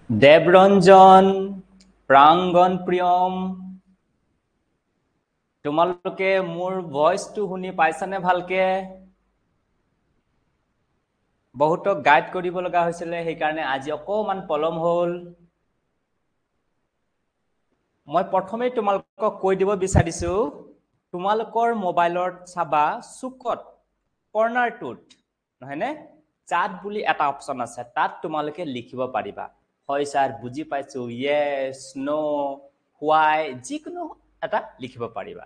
দেৱৰঞ্জন, প্ৰাংগন প্ৰিয়ম, তোমালোকে মোৰ ভইচটো শুনি পাইছানে ভালকে? বহুতক গাইড কৰিব লগা হৈছিলে, সেইকাৰণে আজি অকণমান পলম হ'ল। মই প্ৰথমেই তোমালোকক কৈ দিব বিচাৰিছো, তোমালোকৰ মোবাইলত চাবা চুকত কৰ্ণাৰটোত নহয়নে চাট বুলি এটা অপশ্যন আছে, তাত তোমালোকে লিখিব পাৰিবা। হয় ছাৰ বুজি পাইছো, য়েছ, ন', why, যিকোনো এটা লিখিব পাৰিবা।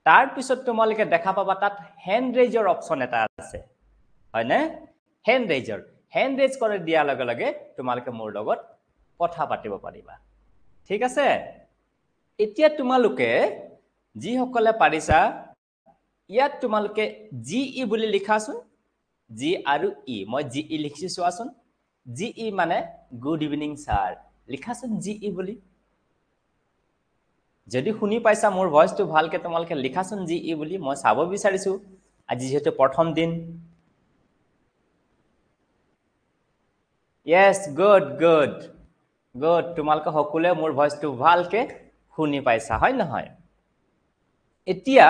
তাৰপিছত তোমালোকে দেখা পাবা তাত হেণ্ড ৰেইজৰ অপশ্যন এটা আছে, হয়নে? হেণ্ড ৰেইজ কৰি দিয়াৰ লগে লগে তোমালোকে মোৰ লগত কথা পাতিব পাৰিবা, ঠিক আছে? এতিয়া তোমালোকে যিসকলে পাৰিছা ইয়াত তোমালোকে জি ই বুলি লিখাচোন, জি আৰু ই, মই জি ই লিখিছো চোৱাচোন। জি ই মানে গুড ইভিনিং ছাৰ, লিখাচোন জি ই বুলি। যদি শুনি পাইছা মোৰ ভইচটো ভালকে, তোমালোকে লিখাচোন জি ই বুলি, মই চাব বিচাৰিছো আজি যিহেতু প্ৰথম দিন। য়েছ, গুড গুড গুড, তোমালোকে সকলোৱে মোৰ ভইচটো ভালকে শুনি পাইছা, হয় নহয়? এতিয়া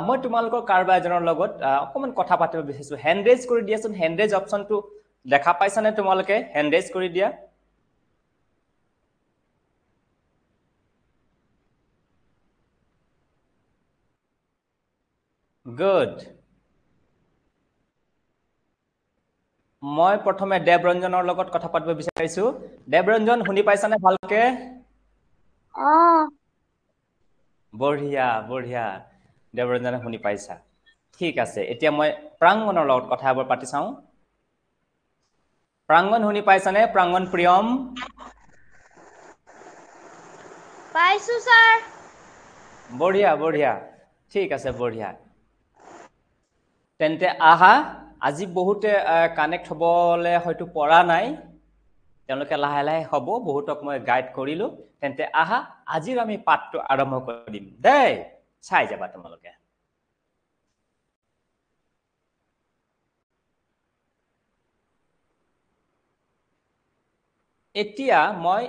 মই তোমালোকৰ কাৰোবাৰ এজনৰ লগত অকণমান কথা পাতিব বিচাৰিছো। হেণ্ড ৰেইজ কৰি দিয়াচোন, হেণ্ড ৰেইজ অপশ্যনটো দেখা পাইছানে তোমালোকে? হেণ্ড ৰেইজ কৰি দিয়া। গুড। মই প্ৰথমে দেৱৰঞ্জনৰ লগত কথা পাতিব বিচাৰিছো। দেৱৰঞ্জন, শুনি পাইছানে ভালকে? বঢ়িয়া বঢ়িয়া, দেৱৰঞ্জনে শুনি পাইছা, ঠিক আছে। এতিয়া মই প্ৰাংগনৰ লগত কথা এবাৰ পাতি চাওঁ। প্ৰাংগন শুনি পাইছানে? প্ৰাংগন প্ৰিয়ম? পাইছো ছাৰ। বঢ়িয়া বঢ়িয়া, ঠিক আছে, বঢ়িয়া। তেন্তে আহা, আজি বহুতে কানেক্ট হ'বলৈ হয়তো পৰা নাই, তেওঁলোকে লাহে লাহে হ'ব, বহুতক মই গাইড কৰিলো। তেন্তে আহা, আজিৰ আমি পাঠটো আৰম্ভ কৰিম দেই, চাই যাবা তোমালোকে। এতিয়া মই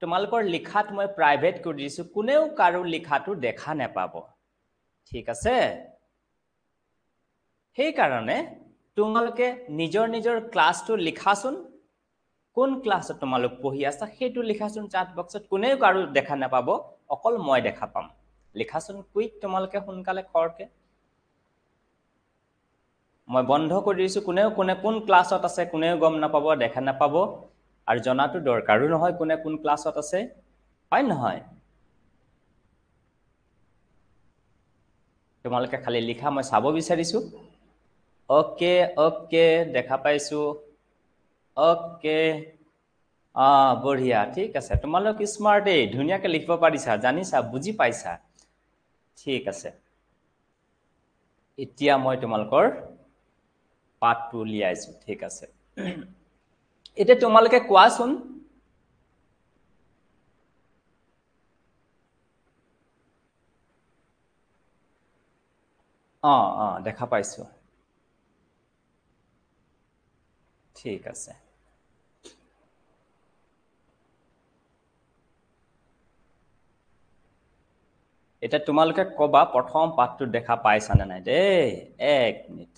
তোমালোকৰ লিখাত মই প্ৰাইভেট কৰি দিছো, কোনেও কাৰো লিখাটো দেখা নাপাব, ঠিক আছে? সেইকাৰণে তোমালোকে নিজৰ নিজৰ ক্লাছটো লিখাচোন, কোন ক্লাছত তোমালোক পঢ়ি আছা সেইটো লিখাচোন চাট বক্সত, কোনেও কাৰো দেখা নাপাব, অকল মই দেখা পাম। লিখাচোন কুইক, তোমালোকে সোনকালে খৰকে। মই বন্ধ কৰি দিছো, কোনেও কোনে কোন ক্লাছত আছে কোনেও গম নাপাব, দেখা নাপাব, আৰু জনাটো দৰকাৰো নহয় কোনে কোন ক্লাছত আছে, হয় নহয়? তোমালোকে খালি লিখা, মই চাব বিচাৰিছো। অ'কে অ'কে, দেখা পাইছো, অ'কে, বঢ়িয়া, ঠিক আছে। তোমালোক স্মাৰ্টেই, ধুনীয়াকে লিখিব পাৰিছা, জানিছা, বুজি পাইছা, ঠিক আছে। এতিয়া মই তোমালোকৰ পাঠটো উলিয়াইছো, ঠিক আছে। এতিয়া তোমালোকে কোৱাচোন, দেখা পাইছো, ঠিক আছে। এতিয়া তোমালোকে কবা প্ৰথম পাঠটো দেখা পাইছানে নাই দেই, এক মিনিট।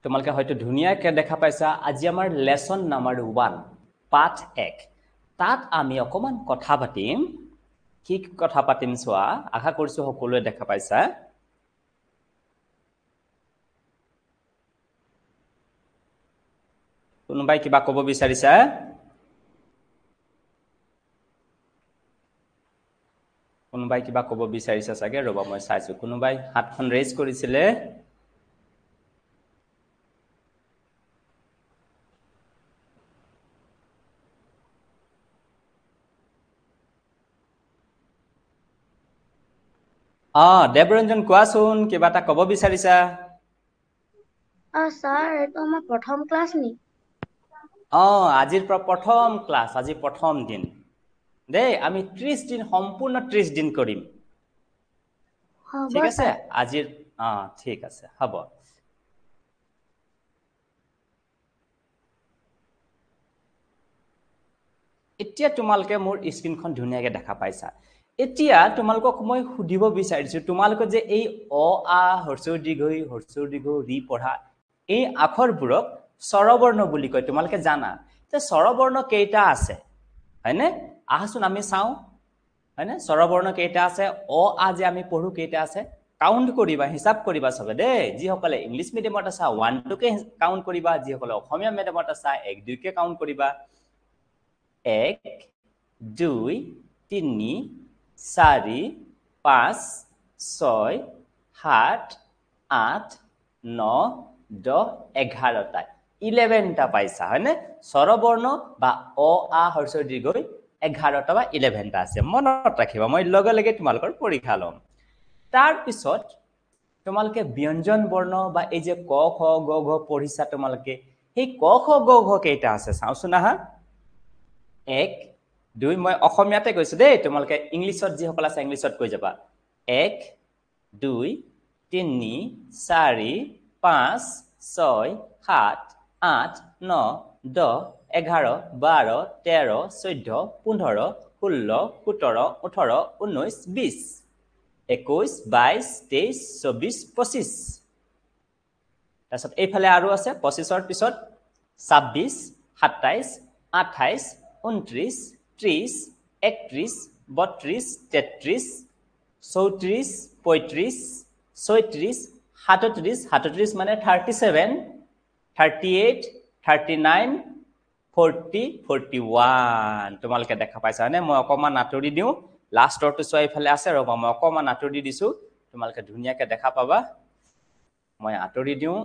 তোমালোকে হয়তো ধুনীয়াকে দেখা পাইছা, আজি আমাৰ লেচন নাম্বাৰ 1, পাঠ 1। তাত আমি অকণমান কথা পাতিম। কি কথা পাতিম চোৱা, আশা কৰিছো সকলোৱে দেখা পাইছা। কোনোবাই কিবা ক'ব বিচাৰিছা? কোনোবাই কিবা ক'ব বিচাৰিছা চাগে, ৰ'বা মই চাইছো। কোনোবাই হাতখন ৰেইজ কৰিছিলে। দেৱৰঞ্জন কোৱাচোন, কিবা এটা ক'ব বিচাৰিছা? ছাৰ, এইটো আমাৰ প্ৰথম ক্লাছ নি? আজিৰ পৰা প্ৰথম ক্লাছ, আজি প্ৰথম দিন দেই। আমি 30 দিন, সম্পূৰ্ণ 30 দিন কৰিম, ঠিক আছে? আজিৰ ঠিক আছে, হ'ব। এতিয়া তোমালোকে মোৰ স্ক্ৰীনখন ধুনীয়াকে দেখা পাইছা। এতিয়া তোমালোকক মই সুধিব বিচাৰিছো, তোমালোকে যে এই অ আ হ্ৰস্ব দীৰ্ঘ ই হ্ৰস্ব দীৰ্ঘ ঋ পঢ়া, এই আখৰবোৰক স্বৰবৰ্ণ বুলি কয়, তোমালোকে জানা যে স্বৰবৰ্ণ কেইটা আছে, হয়নে? আহাচোন আমি চাওঁ, হয়নে? স্বৰবৰ্ণ কেইটা আছে? অ আ যে আমি পঢ়ো কেইটা আছে? কাউণ্ট কৰিবা, হিচাপ কৰিবা চবে দেই। যিসকলে ইংলিছ মিডিয়ামত আছা 1 2কে কাউণ্ট কৰিবা, যিসকলে অসমীয়া মিডিয়ামত আছা 1 2কে কাউণ্ট কৰিবা। 1 2 3 4 5 6 7 8 9 10 11টা, 11টা পাইছা, হয়নে? স্বৰবৰ্ণ বা অ আ হ্ৰস্ব দীৰ্ঘ 11টা বা 11টা আছে, মনত ৰাখিবা। মই লগে লগে তোমালোকৰ পৰীক্ষা ল'ম। তাৰপিছত তোমালোকে ব্যঞ্জন বৰ্ণ বা এই যে ক খ গ ঘ পঢ়িছা তোমালোকে, সেই ক খ গ ঘ কেইটা আছে চাওঁচোন আহা। 1 2, মই অসমীয়াতে কৈছো দেই, তোমালোকে ইংলিছত যিসকল আছে ইংলিছত কৈ যাবা। 1 2 3 4 5 6 7 8 9 10 11 12 13 14 15 16 17 18 19 20 21 22 23 24 25। তাৰপিছত এইফালে আৰু আছে 25ৰ পিছত 26 27 28 29 30 31 32 33 34 35 36 37, 37 মানে 37 38 39 40 41। তোমালোকে দেখা পাইছা হয়নে? মই অকণমান আঁতৰি দিওঁ, লাষ্টৰটো চোৱা এইফালে আছে, ৰ'বা মই অকণমান আঁতৰি দিছোঁ, তোমালোকে ধুনীয়াকে দেখা পাবা। মই আঁতৰি দিওঁ,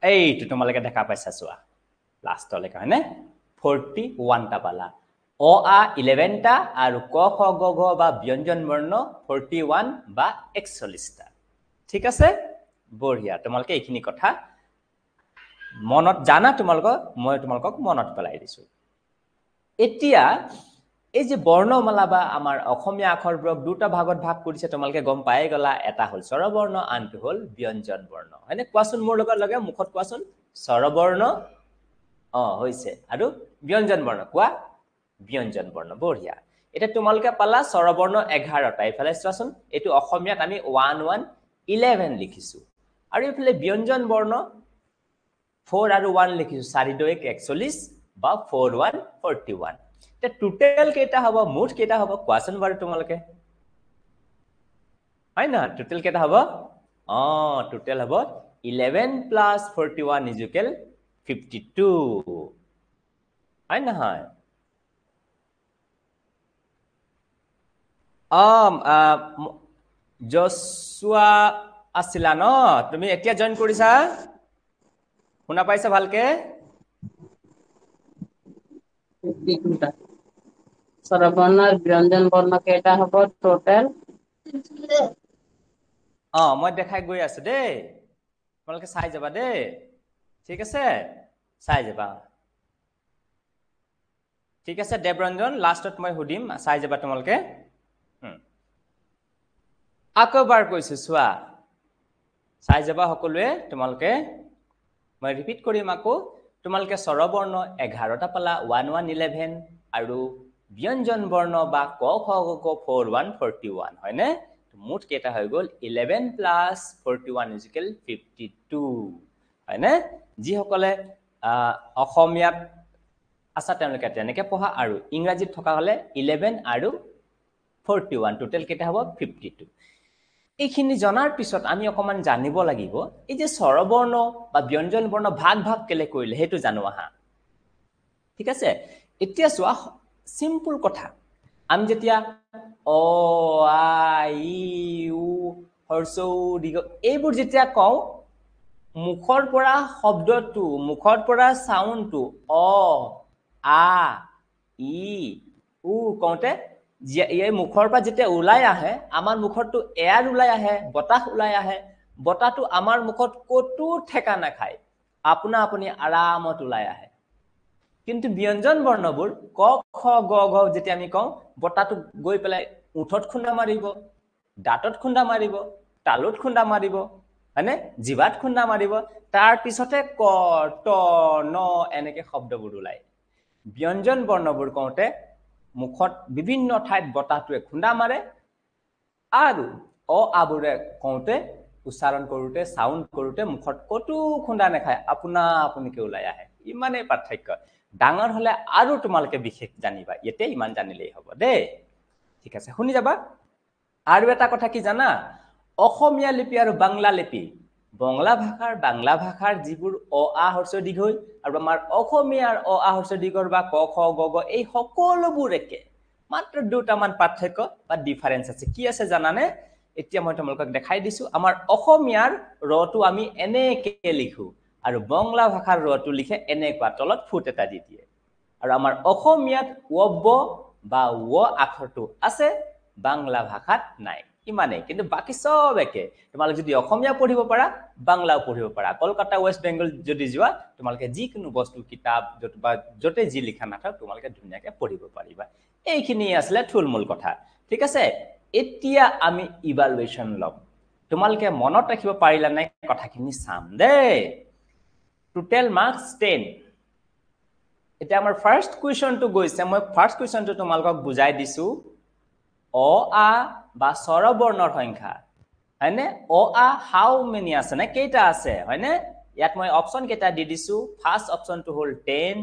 এইটো তোমালোকে দেখা পাইছা চোৱা লাষ্টলৈকে, হয়নে? 41টা পালা। অ আ 11টা আৰু ক খ গ ঘ বা ব্যঞ্জন বৰ্ণ 41 বা 41টা। ঠিক আছে, বঢ়িয়া। তোমালোকে এইখিনি কথা মনত জানা, তোমালোকক মই তোমালোকক মনত পেলাই দিছো। এতিয়া এই যে বৰ্ণমালা বা আমাৰ অসমীয়া আখৰবোৰক দুটা ভাগত ভাগ কৰিছে, তোমালোকে গম পাই গলা। এটা হ'ল স্বৰবৰ্ণ, আনটো হ'ল ব্যঞ্জন বৰ্ণ, হয়নে? কোৱাচোন মোৰ লগত লগে মুখত কোৱাচোন, স্বৰবৰ্ণ হৈছে আৰু ব্যঞ্জন বৰ্ণ, কোৱা ব্যঞ্জন বৰ্ণ। বঢ়িয়া। এতিয়া তোমালোকে পালা স্বৰবৰ্ণ 11টা। এইফালে চোৱাচোন, এইটো অসমীয়াত আমি 1 1 11 লিখিছো, আৰু এইফালে ব্যঞ্জন বৰ্ণ 4 আৰু 1 লিখিছো, 4 2 1 41 বা 4 1 41। এতিয়া টোটেল কেইটা হ'ব, মুঠ কেইটা হ'ব কোৱাচোন বাৰু তোমালোকে, হয় নহয়? টোটেল কেইটা হ'ব? টোটেল হ'ব 11 প্লাছ 41 ইজুকেল 52, হয় নহয়? জচুৱা আছিলা ন তুমি, এতিয়া জইন কৰিছা? শুনা পাইছা ভালকে? স্বৰবৰ্ণ আৰু ব্যঞ্জন বৰ্ণ কেইটা হ'ব টোটেল? মই দেখাই গৈ আছো দেই, তোমালোকে চাই যাবা দেই, ঠিক আছে? চাই যাবা, ঠিক আছে? দেৱৰঞ্জন, লাষ্টত মই সুধিম, চাই যাবা তোমালোকে। আকৌ এবাৰ কৈছো চোৱা, চাই যাবা সকলোৱে তোমালোকে। মই ৰিপিট কৰিম আকৌ, তোমালোকে স্বৰবৰ্ণ 11টা পালা, 1 1 11, আৰু ব্যঞ্জন বৰ্ণ বা ক খ গ ঘ 4 1 41, হয়নে? মুঠ কেইটা হৈ গ'ল? 11 প্লাছ 41 ইজুকেল 52, হয়নে? যিসকলে অসমীয়াত আছা তেওঁলোকে তেনেকে পঢ়া, আৰু ইংৰাজীত থকা হ'লে 11 আৰু 41, টোটেল কেইটা হ'ব? 52। এইখিনি জনাৰ পিছত আমি অকণমান জানিব লাগিব, এই যে স্বৰবৰ্ণ বা ব্যঞ্জন বৰ্ণ ভাগ ভাগ কেলে কৰিলে সেইটো জানো আহা, ঠিক আছে? এতিয়া চোৱা, চিম্পুল কথা, আমি যেতিয়া অ আ ই উ হ্ৰস্ব উ দীৰ্ঘ এইবোৰ যেতিয়া কওঁ, মুখৰ পৰা শব্দটো, মুখৰ পৰা চাউণ্ডটো অ আ ই উ কওঁতে এই মুখৰ পৰা যেতিয়া ওলাই আহে, আমাৰ মুখৰটো এয়াৰ ওলাই আহে, বতাহ ওলাই আহে। বতাহটো আমাৰ মুখত ক'তো ঠেকা নাখায়, আপোনা আপুনি আৰামত ওলাই আহে। কিন্তু ব্যঞ্জন বৰ্ণবোৰ ক খ গ ঘ যেতিয়া আমি কওঁ, বতাহটো গৈ পেলাই ওঠত খুন্দা মাৰিব, দাঁতত খুন্দা মাৰিব, তালুত খুন্দা মাৰিব, হয়নে, জিভাত খুন্দা মাৰিব, তাৰ পিছতে ক ট ন এনেকে শব্দবোৰ ওলায়। ব্যঞ্জন বৰ্ণবোৰ কওঁতে মুখত বিভিন্ন ঠাইত বতাহটোৱে খুন্দা মাৰে, আৰু অ আবোৰে কওঁতে, উচ্চাৰণ কৰোঁতে, চাউণ্ড কৰোঁতে মুখত ক'তো খুন্দা নাখায়, আপোনা আপুনিকে ওলাই আহে। ইমানেই পাৰ্থক্য। ডাঙৰ হ'লে আৰু তোমালোকে বিশেষ জানিবা, এতিয়া ইমান জানিলেই হ'ব দেই। ঠিক আছে, শুনি যাবা। আৰু এটা কথা কি জানা, অসমীয়া লিপি আৰু বাংলা লিপি, বংলা ভাষাৰ যিবোৰ অ আ হ্ৰস্ব দীৰ্ঘ আৰু আমাৰ অসমীয়াৰ অ আ হ্ৰস্ব দীৰ্ঘ বা ক খ গ ঘ, এই সকলোবোৰ একে, মাত্ৰ দুটামান পাৰ্থক্য বা ডিফাৰেঞ্চ আছে। কি আছে জানানে? এতিয়া মই তোমালোকক দেখাই দিছো। আমাৰ অসমীয়াৰ ৰটো আমি এনেকে লিখো, আৰু বংলা ভাষাৰ ৰটো লিখে এনেকুৱা, তলত ফুট এটা দি দিয়ে। আৰু আমাৰ অসমীয়াত ৱ বা ৱ আখৰটো আছে, বাংলা ভাষাত নাই। ইমানেই, কিন্তু বাকী চব একে। তোমালোক যদি অসমীয়া পঢ়িব পাৰা, বাংলাও পঢ়িব পাৰা। কলকাতা, ৱেষ্ট বেংগল যদি যোৱা, তোমালোকে যিকোনো বস্তু, কিতাপ বা য'তে যি লিখা নাথাকক, তোমালোকে ধুনীয়াকে পঢ়িব পাৰিবা। এইখিনি আছিলে থুলমূল কথা। ঠিক আছে, এতিয়া আমি ইভালুৱেশ্যন ল'ম। তোমালোকে মনত ৰাখিব পাৰিলা নাই কথাখিনি চাম দেই। Total marks 10। এতিয়া আমাৰ ফাৰ্ষ্ট কুৱেশ্যনটো গৈছে, মই ফাৰ্ষ্ট কুৱেশ্যনটো তোমালোকক বুজাই দিছো। অ আ বা স্বৰবৰ্ণৰ সংখ্যা, হয়নে? অ আ হাউ মেনি আছে নে, কেইটা আছে, হয়নে? ইয়াত মই অপশ্যন কেইটা দি দিছো। ফাৰ্ষ্ট অপশ্যনটো হ'ল 10,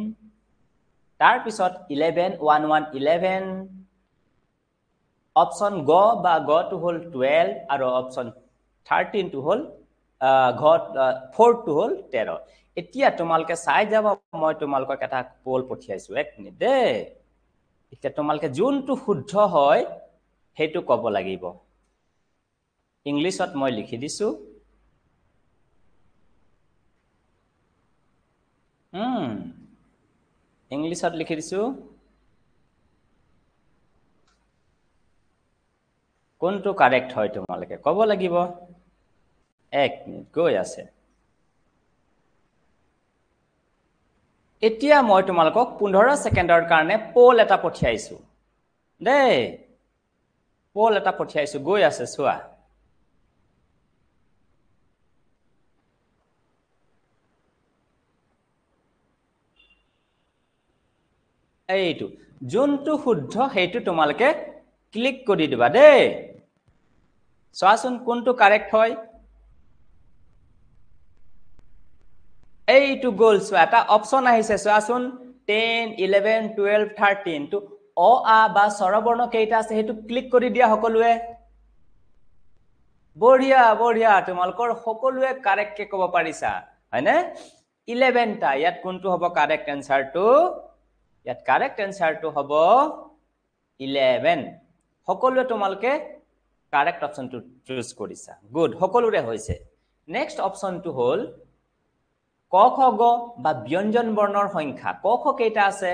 তাৰপিছত 11, 1 1 11, অপশ্যন গ বা গটো হ'ল 12, আৰু অপশ্যন 13টো হ'ল ঘ, 4টো হ'ল 13। এতিয়া তোমালোকে চাই যাব, মই তোমালোকক এটা পল পঠিয়াইছো, এক মিনিট দেই। এতিয়া তোমালোকে যোনটো শুদ্ধ হয় সেইটো ক'ব লাগিব। ইংলিছত মই লিখি দিছো। ইংলিছত লিখি দিছো। কোনটো কাৰেক্ট হয় তোমালোকে ক'ব লাগিব। এক মিনিট, গৈ আছে। এতিয়া মই তোমালোকক 15 ছেকেণ্ডৰ কাৰণে পল এটা পঠিয়াইছো দেই। পল এটা পঠিয়াইছো, গৈ আছে, চোৱা। এইটো যোনটো শুদ্ধ সেইটো তোমালোকে ক্লিক কৰি দিবা দেই। চোৱাচোন কোনটো কাৰেক্ট হয়। এইটো গ'ল, চোৱা এটা অপশ্যন আহিছে, চোৱাচোন 10, 11, 12, 13। তো অ আ বা স্বৰবৰ্ণ কেইটা আছে সেইটো ক্লিক কৰি দিয়া সকলোৱে। বঢ়িয়া বঢ়িয়া, তোমালোকৰ সকলোৱে কাৰেক্টকে ক'ব পাৰিছা, হয়নে? 11টা। ইয়াত কোনটো হ'ব কাৰেক্ট এনচাৰটো? ইয়াত কাৰেক্ট এনচাৰটো হ'ব 11। সকলোৱে তোমালোকে কাৰেক্ট অপশ্যনটো চুজ কৰিছা, গুড, সকলোৰে হৈছে। নেক্সট অপশ্যনটো হ'ল ক খ গ বা ব্যঞ্জন বৰ্ণৰ সংখ্যা। ক খ কেইটা আছে?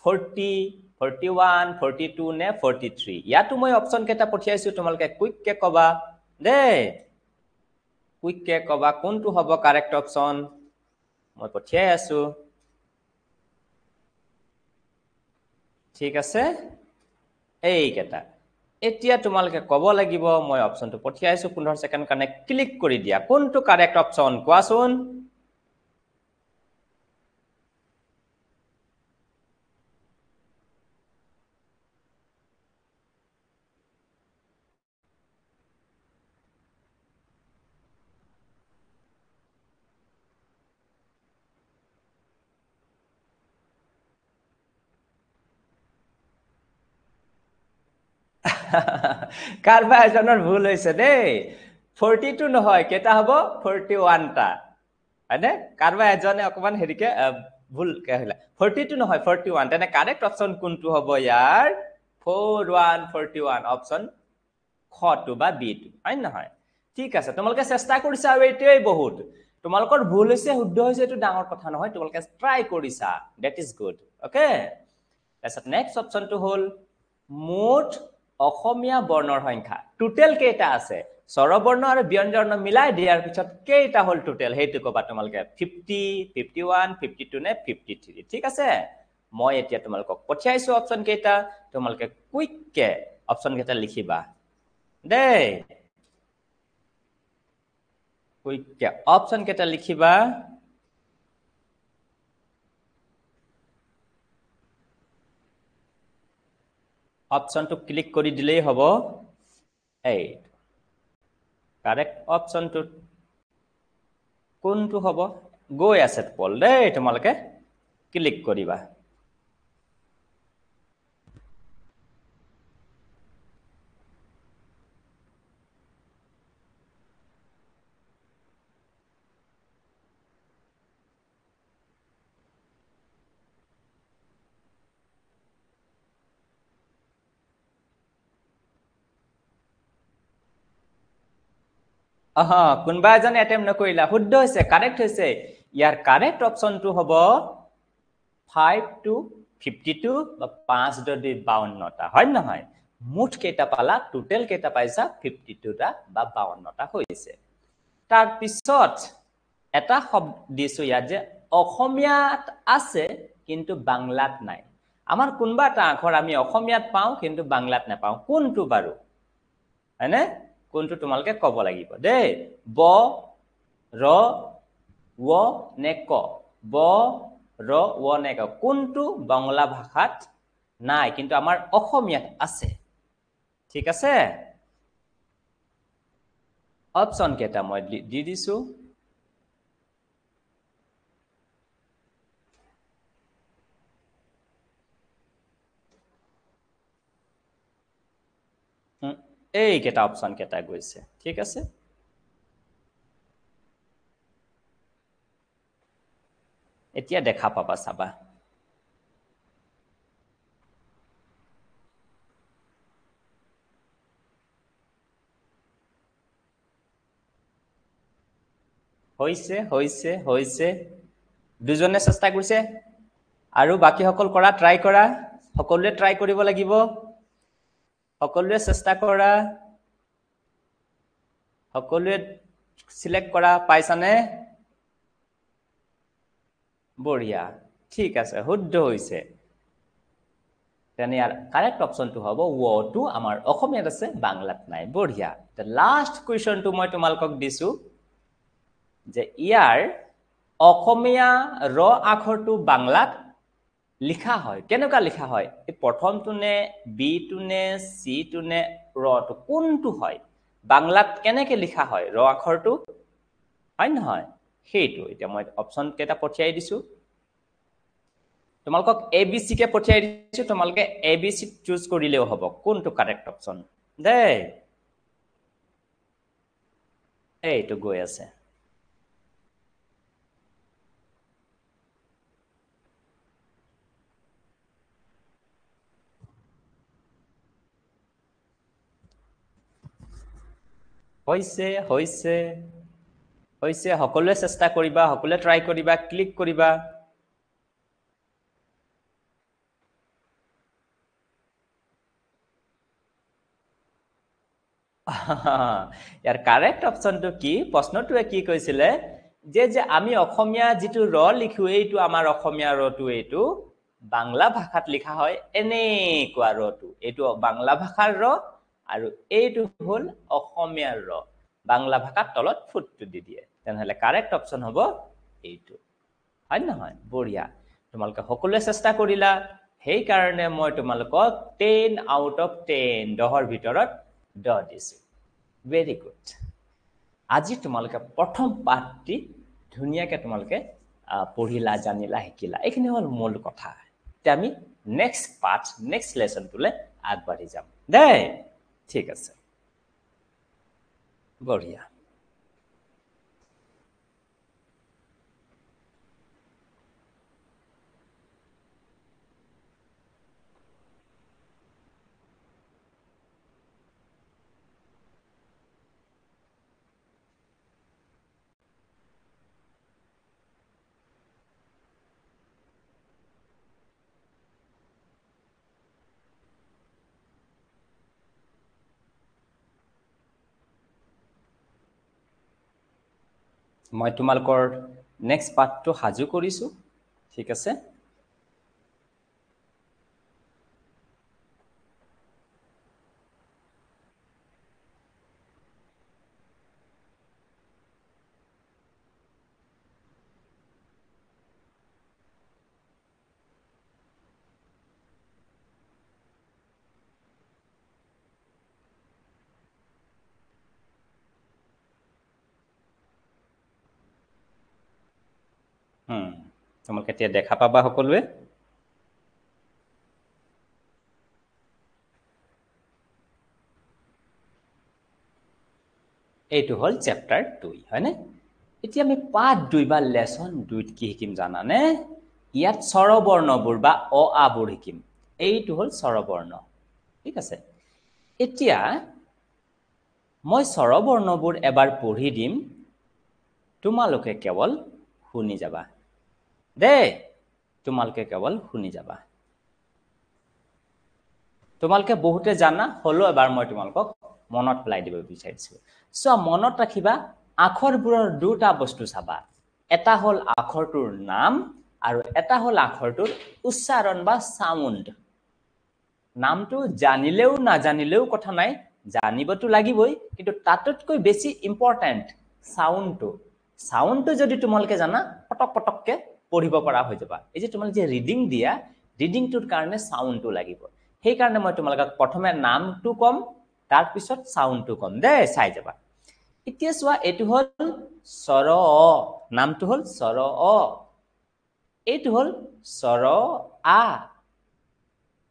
40, 41, 42 নে 43? ইয়াতো মই অপশ্যন কেইটা পঠিয়াইছো, তোমালোকে কুইককে কবা দেই, কুইককে কবা কোনটো হ'ব কাৰেক্ট অপশ্যন। মই পঠিয়াই আছো, ঠিক আছে? এইকেইটা এতিয়া তোমালোকে ক'ব লাগিব। মই অপশ্যনটো পঠিয়াইছো, 15 ছেকেণ্ড কাৰণে ক্লিক কৰি দিয়া। কোনটো কাৰেক্ট অপশ্যন কোৱাচোন? কাৰোবা এজনৰ ভুল হৈছে দেই। 42 নহয়, কেইটা হ'ব? 41টা, হয়নে? কাৰোবা এজনে অকণমান হেৰিকে ভুল 42 নহয় 41। তেনে কাৰেক্ট অপশ্যন কোনটো হ'ব ইয়াৰ? 41, 41 অপশ্যন খটো বা বিটো, হয় নহয়? ঠিক আছে, তোমালোকে চেষ্টা কৰিছা আৰু এইটোৱেই বহুত। তোমালোকৰ ভুল হৈছে শুদ্ধ হৈছে এইটো ডাঙৰ কথা নহয়, তোমালোকে ট্ৰাই কৰিছা, that is good. Okay, তাৰপিছত নেক্সট অপশ্যনটো হ'ল মুঠ অসমীয়া বৰ্ণৰ সংখ্যা টোটেল কেইটা আছে? স্বৰবৰ্ণ আৰু ব্যঞ্জন মিলাই দিয়াৰ পিছত কেইটা হ'ল টোটেল, সেইটো ক'বা তোমালোকে। 50, 51, 52 নে 53? ঠিক আছে, মই এতিয়া তোমালোকক পঠিয়াইছো অপশ্যন কেইটা, তোমালোকে কুইককে অপশ্যন কেইটা লিখিবা দেই। কুইককে অপশ্যন কেইটা লিখিবা। অপশ্যনটো ক্লিক কৰি দিলেই হ'ব। এই কাৰেক্ট অপশ্যনটো কোনটো হ'ব গৈ আছে পল দেই, তোমালোকে ক্লিক কৰিবা। কোনোবা এজনে এটেম্প নকৰিলা, শুদ্ধ হৈছে, কাৰেক্ট হৈছে। ইয়াৰ কাৰেক্ট অপশ্যনটো হ'ব 5 to 52 বা 5 2 52টা, হয় নহয়? মুঠ কেইটা পালা, টোটেল কেইটা পাইছা? 52টা বা 52টা হৈছে। তাৰপিছত এটা শব্দ দিছো ইয়াত যে অসমীয়াত আছে কিন্তু বাংলাত নাই। আমাৰ কোনোবা এটা আখৰ আমি অসমীয়াত পাওঁ কিন্তু বাংলাত নাপাওঁ, কোনটো বাৰু, হয়নে? কোনটো তোমালোকে ক'ব লাগিব দেই। ব, ৰ, ৱ নে ক? ব, ৰ, ৱ নে ক, কোনটো বাংলা ভাষাত নাই কিন্তু আমাৰ অসমীয়াত আছে? ঠিক আছে, অপশ্যন কেইটা মই দি দিছো। এইকেইটা অপশ্যন কেইটা গৈছে, ঠিক আছে। এতিয়া দেখা পাবা, চাবা। হৈছে হৈছে হৈছে, দুজনে চেষ্টা কৰিছে আৰু বাকীসকল কৰা, ট্ৰাই কৰা। সকলোৱে ট্ৰাই কৰিব লাগিব, সকলোৱে চেষ্টা কৰা, সকলোৱে চিলেক্ট কৰা। পাইছানে? বঢ়িয়া, ঠিক আছে, শুদ্ধ হৈছে। তেনে ইয়াৰ কাৰেক্ট অপশ্যনটো হ'ব ৱটো আমাৰ অসমীয়াত আছে, বাংলাত নাই। বঢ়িয়া। লাষ্ট কুৱেশ্যনটো মই তোমালোকক দিছো যে ইয়াৰ অসমীয়া ৰ আখৰটো বাংলাত লিখা হয়, কেনেকুৱা লিখা হয়? এই প্ৰথমটো নে, বিটো নে, চিটো নে, ৰটো, কোনটো হয়? বাংলাত কেনেকে লিখা হয় ৰ আখৰটো, হয় নহয়? সেইটো এতিয়া মই অপশ্যন কেইটা পঠিয়াই দিছো তোমালোকক, এ বি চি কে পঠিয়াই দিছো, তোমালোকে এ বি চি চুজ কৰিলেও হ'ব কোনটো কাৰেক্ট অপশ্যন দেই। এইটো গৈ আছে। হৈছে হৈছে হৈছে, সকলোৱে চেষ্টা কৰিবা, সকলোৱে ট্ৰাই কৰিবা, ক্লিক কৰিবা। ইয়াৰ কাৰেক্ট অপশ্যনটো কি? প্ৰশ্নটোৱে কি কৈছিলে যে যে আমি অসমীয়া যিটো ৰ লিখো, এইটো আমাৰ অসমীয়া ৰটো, এইটো বাংলা ভাষাত লিখা হয় এনেকুৱা ৰটো, এইটো বাংলা ভাষাৰ ৰ আৰু এইটো হ'ল অসমীয়াৰ ৰ। বাংলা ভাষাত তলত ফুটটো দি দিয়ে। তেনেহ'লে কাৰেক্ট অপশ্যন হ'ব এইটো, হয় নহয়? বঢ়িয়া, তোমালোকে সকলোৱে চেষ্টা কৰিলা, সেইকাৰণে মই তোমালোকক 10 আউট অফ 10, 10ৰ ভিতৰত 10 দিছো। Very good. আজি তোমালোকে প্ৰথম পাঠটি ধুনীয়াকে তোমালোকে পঢ়িলা, জানিলা, শিকিলা। এইখিনি হ'ল মূল কথা। এতিয়া আমি নেক্সট পাঠ, নেক্সট লেচনটোলৈ আগবাঢ়ি যাম দেই। ঠিক আছে, বঢ়িয়া। মই তোমালোকৰ নেক্সট পাঠটো সাজু কৰিছোঁ, ঠিক আছে? তোমালোকে এতিয়া দেখা পাবা সকলোৱে। এইটো হ'ল চেপ্টাৰ 2, হয়নে? এতিয়া আমি পাঠ 2 বা লেচন 2ত কি শিকিম জানানে? ইয়াত স্বৰবৰ্ণবোৰ বা অ আ বোৰ শিকিম। এইটো হ'ল স্বৰবৰ্ণ, ঠিক আছে? এতিয়া মই স্বৰবৰ্ণবোৰ এবাৰ পঢ়ি দিম, তোমালোকে কেৱল শুনি যাবা দেই, তোমালোকে কেৱল শুনি যাবা। তোমালোকে বহুতে জানা, হ'লেও এবাৰ মই তোমালোকক মনত পেলাই দিব বিচাৰিছো। চোৱা, মনত ৰাখিবা, আখৰবোৰৰ দুটা বস্তু চাবা, এটা হ'ল আখৰটোৰ নাম আৰু এটা হ'ল আখৰটোৰ উচ্চাৰণ বা চাউণ্ড। নামটো জানিলেও নাজানিলেও কথা নাই, জানিবতো লাগিবই, কিন্তু তাতোতকৈ বেছি ইম্পৰ্টেণ্ট চাউণ্ডটো। চাউণ্ডটো যদি তোমালোকে জানা, পটক পটককে পঢ়িব পৰা হৈ যাবা। এই যে তোমালোকে যে ৰিডিং দিয়া, ৰিডিংটোৰ কাৰণে চাউণ্ডটো লাগিব। সেইকাৰণে মই তোমালোকক প্ৰথমে নামটো ক'ম, তাৰপিছত চাউণ্ডটো ক'ম দেই, চাই যাবা। এতিয়া চোৱা, এইটো হ'ল স্বৰ অ, নামটো হ'ল স্বৰ অ, এইটো হ'ল স্বৰ আ,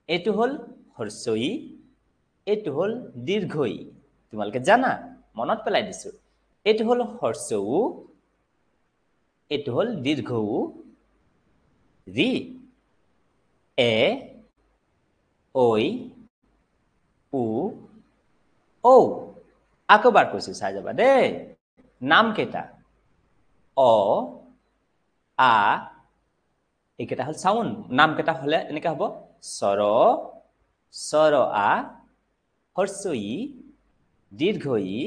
এইটো হ'ল হ্ৰস্ব ই, এইটো হ'ল দীৰ্ঘ ই। তোমালোকে জানা, মনত পেলাই দিছো। এইটো হ'ল হ্ৰস্ব উ, এইটো হ'ল দীৰ্ঘ উ, ৰি, এ, ঐ, উ, ঔ। আকৌ এবাৰ কৈছো, চাই যাবা দেই। নাম কেইটা? অ, আ, এইকেইটা হ'ল চাউণ্ড। নাম কেইটা হ'লে এনেকে হ'ব, স্বৰ, স্বৰ আ, হ্ৰস্ব ই, দীৰ্ঘ ই,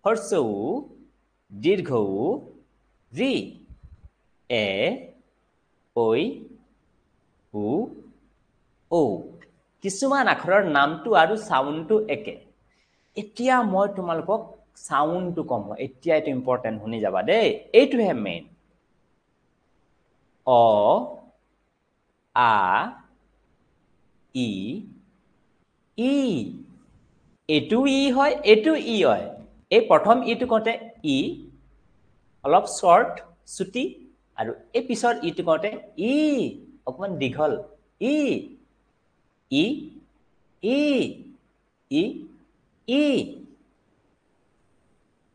হ্ৰস্ব উ, দীৰ্ঘ উ, ৰি, এ, ঐ, উ, ঔ। কিছুমান আখৰৰ নামটো আৰু চাউণ্ডটো একে। এতিয়া মই তোমালোকক চাউণ্ডটো ক'ম, এতিয়া এইটো ইম্পৰ্টেণ্ট, শুনি যাবা দেই, এইটোহে মেইন। অ, আ, ই, ই, এইটো ই হয়, এইটো ই হয়। এই প্ৰথম ইটো কওঁতে ই অলপ শ্বৰ্ট, চুটি, আৰু এই পিছৰ ইটো কওঁতে ই অকণমান দীঘল, ই, ই, ই, ই, ই,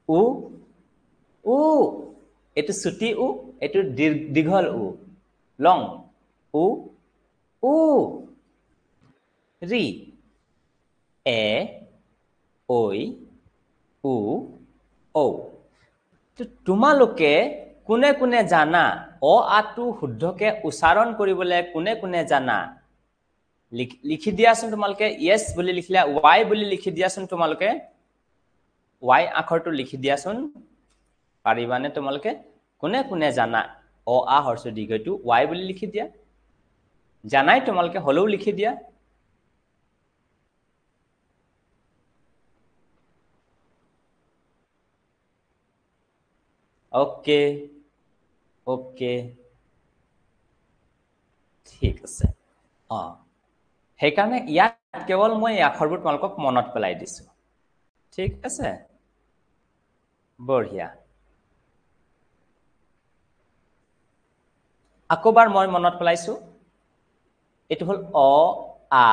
উ, উ, এইটো চুটি উ, এইটো দীঘল উ, লং, উ, উ, ৰি, এ, ঐ, উ, ঔ। তোমালোকে কোনে কোনে জানা অ আটো শুদ্ধকে উচ্চাৰণ কৰিবলৈ? কোনে কোনে জানা লিখি দিয়াচোন তোমালোকে। য়েছ বুলি লিখিলা, ৱাই বুলি লিখি দিয়াচোন তোমালোকে, ৱাই আখৰটো লিখি দিয়াচোন, পাৰিবানে তোমালোকে? কোনে কোনে জানা অ আ হ্ৰস্ব দীৰ্ঘটো ৱাই বুলি লিখি দিয়া? জানাই তোমালোকে, হ'লেও লিখি দিয়া। অ'কে অ'কে, ঠিক আছে। অ, সেইকাৰণে ইয়াত কেৱল মই এই আখৰবোৰ তোমালোকক মনত পেলাই দিছো, ঠিক আছে? বঢ়িয়া। আকৌবাৰ মই মনত পেলাইছো, এইটো হ'ল অ, আ,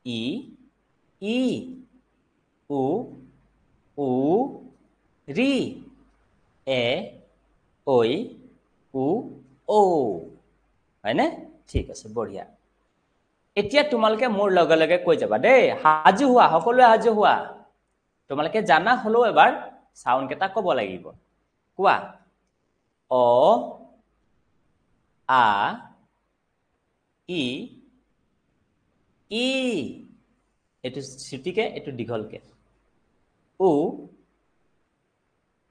ই, ই, উ, উ, ৰি, এ, ঐ, উ, ঔ, হয়নে? ঠিক আছে, বঢ়িয়া। এতিয়া তোমালোকে মোৰ লগে লগে কৈ যাবা দেই। সাজু হোৱা, সকলোৱে সাজু হোৱা। তোমালোকে জানা হ'লেও এবাৰ চাউণ্ড কেইটা ক'ব লাগিব। কোৱা, অ, আ, ই, ই, এইটো চুটিকে, এইটো দীঘলকে, উ,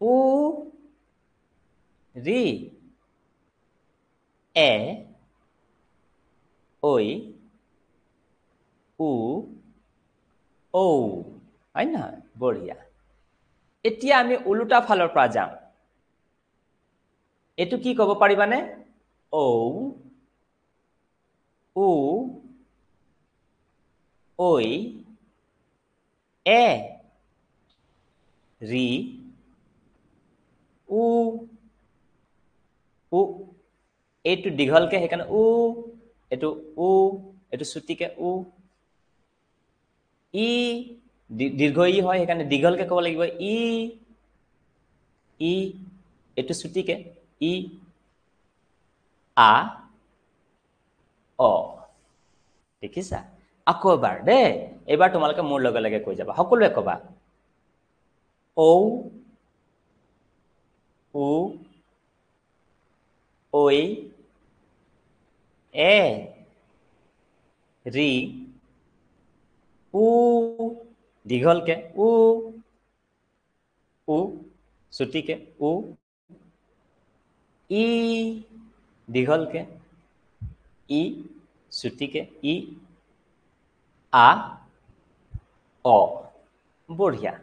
উ, ৰি, এ, ঐ, উ, ঔ, হয় নহয়? বঢ়িয়া। এতিয়া আমি ওলোটা ফালৰ পৰা যাম। এইটো কি ক'ব পাৰিবানে? ঔ, উ, ঐ, এ, ৰি, উ, উ। এইটো দীঘলকে সেইকাৰণে উ, এইটো উ, এইটো চুটিকে উ। ই দীৰ্ঘ ই হয়, সেইকাৰণে দীঘলকে ক'ব লাগিব ই, ই, এইটো চুটিকে ই, আ, অ। দেখিছা? আকৌ এবাৰ দেই, এইবাৰ তোমালোকে মোৰ লগে লগে কৈ যাবা, সকলোৱে ক'বা। ঔ, উ, ঐ, এ, ৰি, উ, দীঘলকে উ, উ, চুটিকে উ, ই, দীঘলকে ই, চুটিকে ই, আ, অ। বঢ়িয়া।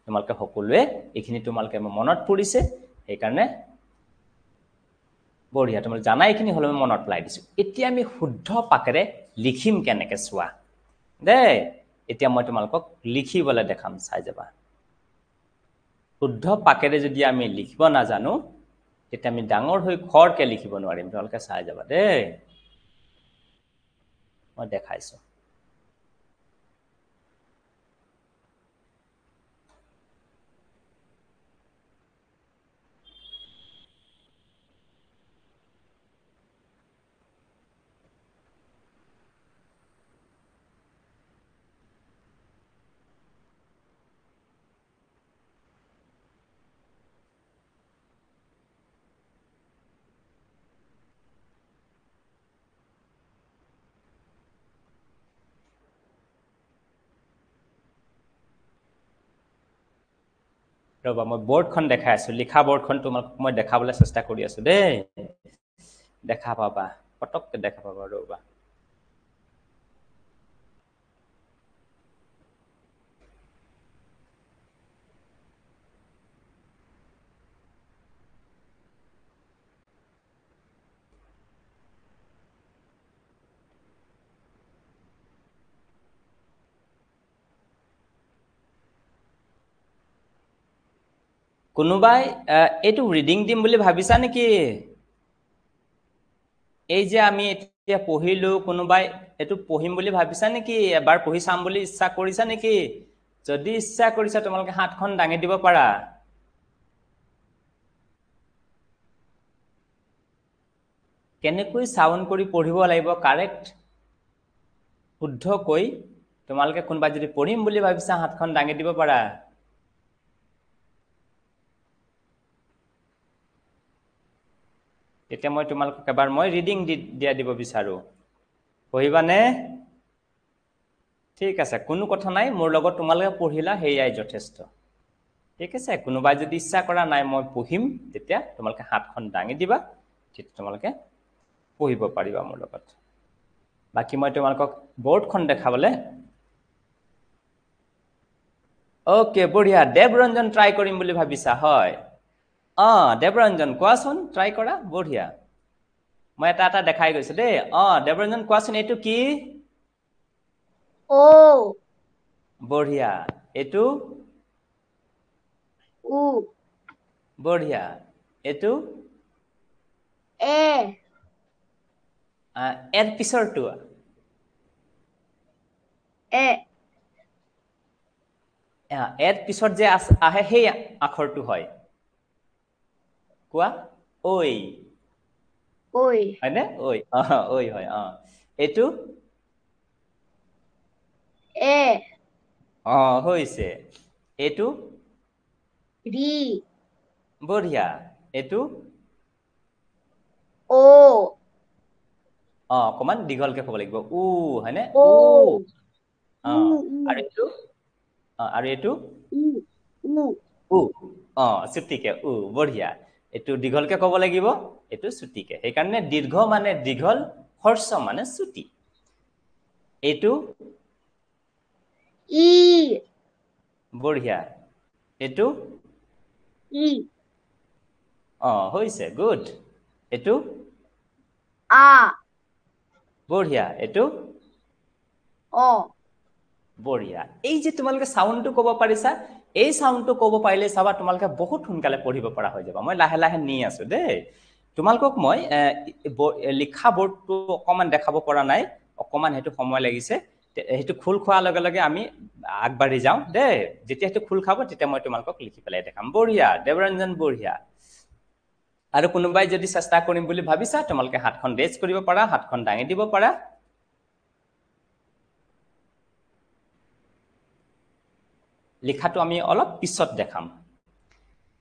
তোমালোকে সকলোৱে এইখিনি তোমালোকে মনত পৰিছে, সেইকাৰণে বঢ়িয়া। তোমালোকে জানা এইখিনি হ'লে মই মনত পেলাই দিছো। এতিয়া আমি শুদ্ধ পাকেৰে লিখিম কেনেকে চোৱা দেই। এতিয়া মই তোমালোকক লিখিবলৈ দেখাম, চাই যাবা। শুদ্ধ পাকেৰে যদি আমি লিখিব নাজানো তেতিয়া আমি ডাঙৰ হৈ খৰকে লিখিব নোৱাৰিম। তোমালোকে চাই যাবা দেই, মই দেখাইছো। ৰ'বা, মই বৰ্ডখন দেখাই আছো, লিখা বৰ্ডখন তোমাক মই দেখাবলৈ চেষ্টা কৰি আছো দেই। দেখা পাবা, পটককে দেখা পাবা, ৰ'বা। কোনোবাই এইটো ৰিডিং দিম বুলি ভাবিছা নেকি? এই যে আমি এতিয়া পঢ়িলো, কোনোবাই এইটো পঢ়িম বুলি ভাবিছা নেকি? এবাৰ পঢ়ি চাম বুলি ইচ্ছা কৰিছা নেকি? যদি ইচ্ছা কৰিছা তোমালোকে হাতখন দাঙি দিব পাৰা। কেনেকৈ চাউণ্ড কৰি পঢ়িব লাগিব কাৰেক্ট শুদ্ধকৈ, তোমালোকে কোনোবাই যদি পঢ়িম বুলি ভাবিছা হাতখন দাঙি দিব পাৰা। তেতিয়া মই তোমালোকক এবাৰ মই ৰিডিং দিয়া দিব বিচাৰো। পঢ়িবানে? ঠিক আছে, কোনো কথা নাই, মোৰ লগত তোমালোকে পঢ়িলা সেয়াই যথেষ্ট। ঠিক আছে, কোনোবাই যদি ইচ্ছা কৰা নাই মই পঢ়িম, তেতিয়া তোমালোকে হাতখন দাঙি দিবা, তেতিয়া তোমালোকে পঢ়িব পাৰিবা মোৰ লগত। বাকী মই তোমালোকক বৰ্ডখন দেখাবলৈ। অ'কে, বঢ়িয়া। দেৱৰঞ্জন ট্ৰাই কৰিম বুলি ভাবিছা? হয়। অঁ, দেৱৰঞ্জন কোৱাচোন, ট্ৰাই কৰা। বঢ়িয়া, মই এটা এটা দেখাই গৈছো দেই। অঁ, দেৱৰঞ্জন কোৱাচোন, এইটো কি? ঔ। বঢ়িয়া। এইটো? উ। বঢ়িয়া। এইটো? এ। এৰ পিছৰটো? এ। এৰ পিছত যে আহে সেই আখৰটো হয়। কোৱা? ঐ। ঐ। হয়নে? ঐ, ঐ হয়। অ, এইটো? এ। অ, হৈছে। এইটো? ৰি। বঢ়িয়া। এইটো? ঔ। অ, অকমান দীঘলকে ক'ব লাগিব, উ, হয়নে? উ। অ, আৰু এইটো? অ, আৰু এইটো? উ। উ। অ, চুটিকে উ। বঢ়িয়া। এইটো দীঘলকে ক'ব লাগিব, এইটো চুটিকে। সেইকাৰণে দীৰ্ঘ মানে দীঘল, হ্ৰস্ব মানে চুটি। এইটো ই। বঢ়িয়া। এইটো ই। অ, হৈছে, গুড। এইটো আ। বঢ়িয়া। এইটো অ। বঢ়িয়া। এই যে তোমালোকে চাউণ্ডটো ক'ব পাৰিছা, এই চাউণ্ডটো ক'ব পাৰিলে চাবা তোমালোকে বহুত সোনকালে পঢ়িব পৰা হৈ যাবা। মই লাহে লাহে নি আছো দেই। তোমালোকক মই লিখা বৰ্ডটো অকণমান দেখাব পৰা নাই, অকণমান সেইটো সময় লাগিছে। সেইটো খোল খোৱাৰ লগে লগে আমি আগবাঢ়ি যাওঁ দেই। যেতিয়া সেইটো খোল খাব তেতিয়া মই তোমালোকক লিখি পেলাই দেখাম। বঢ়িয়া দেৱৰঞ্জন, বঢ়িয়া। আৰু কোনোবাই যদি চেষ্টা কৰিম বুলি ভাবিছা, তোমালোকে হাতখন ৰেজ কৰিব পাৰা, হাতখন দাঙি দিব পাৰা। লিখাটো আমি অলপ পিছত দেখাম।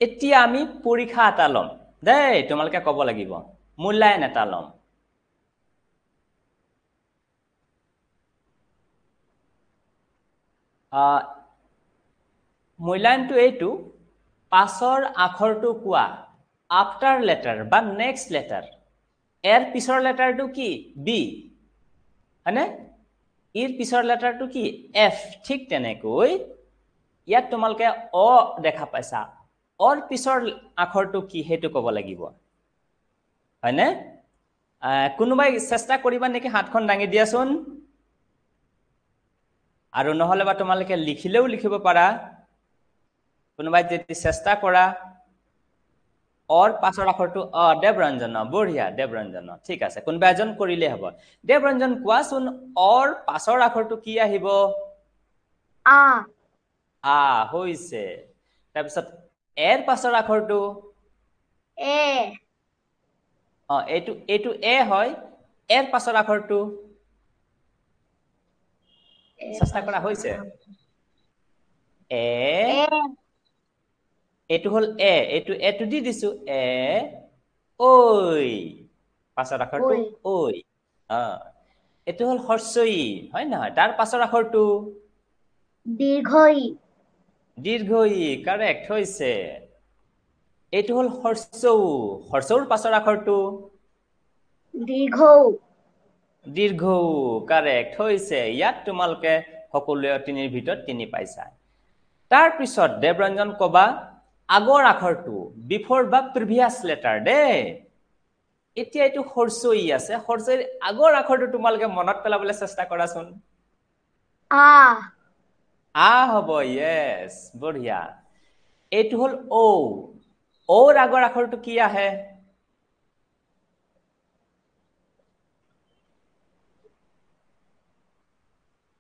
এতিয়া আমি পৰীক্ষা এটা ল'ম দেই, তোমালোকে ক'ব লাগিব। মূল্যায়ন এটা ল'ম। মূল্যায়নটো এইটো, পাছৰ আখৰটো কোৱা, আফটাৰ লেটাৰ বা নেক্সট লেটাৰ। এৰ পিছৰ লেটাৰটো কি? বি, হয়নে? ইৰ পিছৰ লেটাৰটো কি? এফ। ঠিক তেনেকৈ ইয়াত তোমালোকে অ দেখা পাইছা, অৰ পিছৰ আখৰটো কি সেইটো ক'ব লাগিব, হয়নে? কোনোবাই চেষ্টা কৰিবা নেকি? হাতখন দাঙি দিয়াচোন। আৰু নহ'লে বা তোমালোকে লিখিলেও লিখিব পাৰা। কোনোবাই যদি চেষ্টা কৰা, অৰ পাছৰ আখৰটো অ, দেৱৰঞ্জন, বঢ়িয়া দেৱৰঞ্জন, ঠিক আছে। কোনোবা এজন কৰিলেই হ'ব। দেৱৰঞ্জন কোৱাচোন, অৰ পাছৰ আখৰটো কি আহিব? আ। আ, হৈছে। তাৰপিছত এৰ পাছৰ আখৰটো? এ। অ, এইটো এইটো এ হয়। এৰ পাছৰ আখৰটো? চেষ্টা কৰা হৈছে। এ, এইটো হ'ল এ, এইটো এটো দি দিছো, এ, ঐ, পাছৰ আখৰটো ঐ। অ, এইটো হ'ল হ্ৰস্ব ই, হয় নহয়? তাৰ পাছৰ আখৰটো? দীৰ্ঘ ই। দীৰ্ঘ ই, কাৰেক্ট হৈছে। এইটো হ'ল হ্ৰস্ব উ, হ্ৰস্বৰ পাছৰ আখৰটো? দীৰ্ঘ উ। দীৰ্ঘ উ, কাৰেক্ট হৈছে। ইয়াত তোমালোকে সকলোৱে তিনিৰ ভিতৰত তিনি পাইছা। তাৰপিছত দেৱৰঞ্জন কবা আগৰ আখৰটো, বিফৰ বা প্ৰিভিয়াছ লেটাৰ দেই। এতিয়া এইটো হ্ৰস্ব ই আছে, হ্ৰস্ব ইৰ আগৰ আখৰটো তোমালোকে মনত পেলাবলৈ চেষ্টা কৰাচোন। আ। আ হ'ব, য়েছ, বঢ়িয়া। এইটো হ'ল ঔ, ঔৰ আগৰ আখৰটো কি আহে?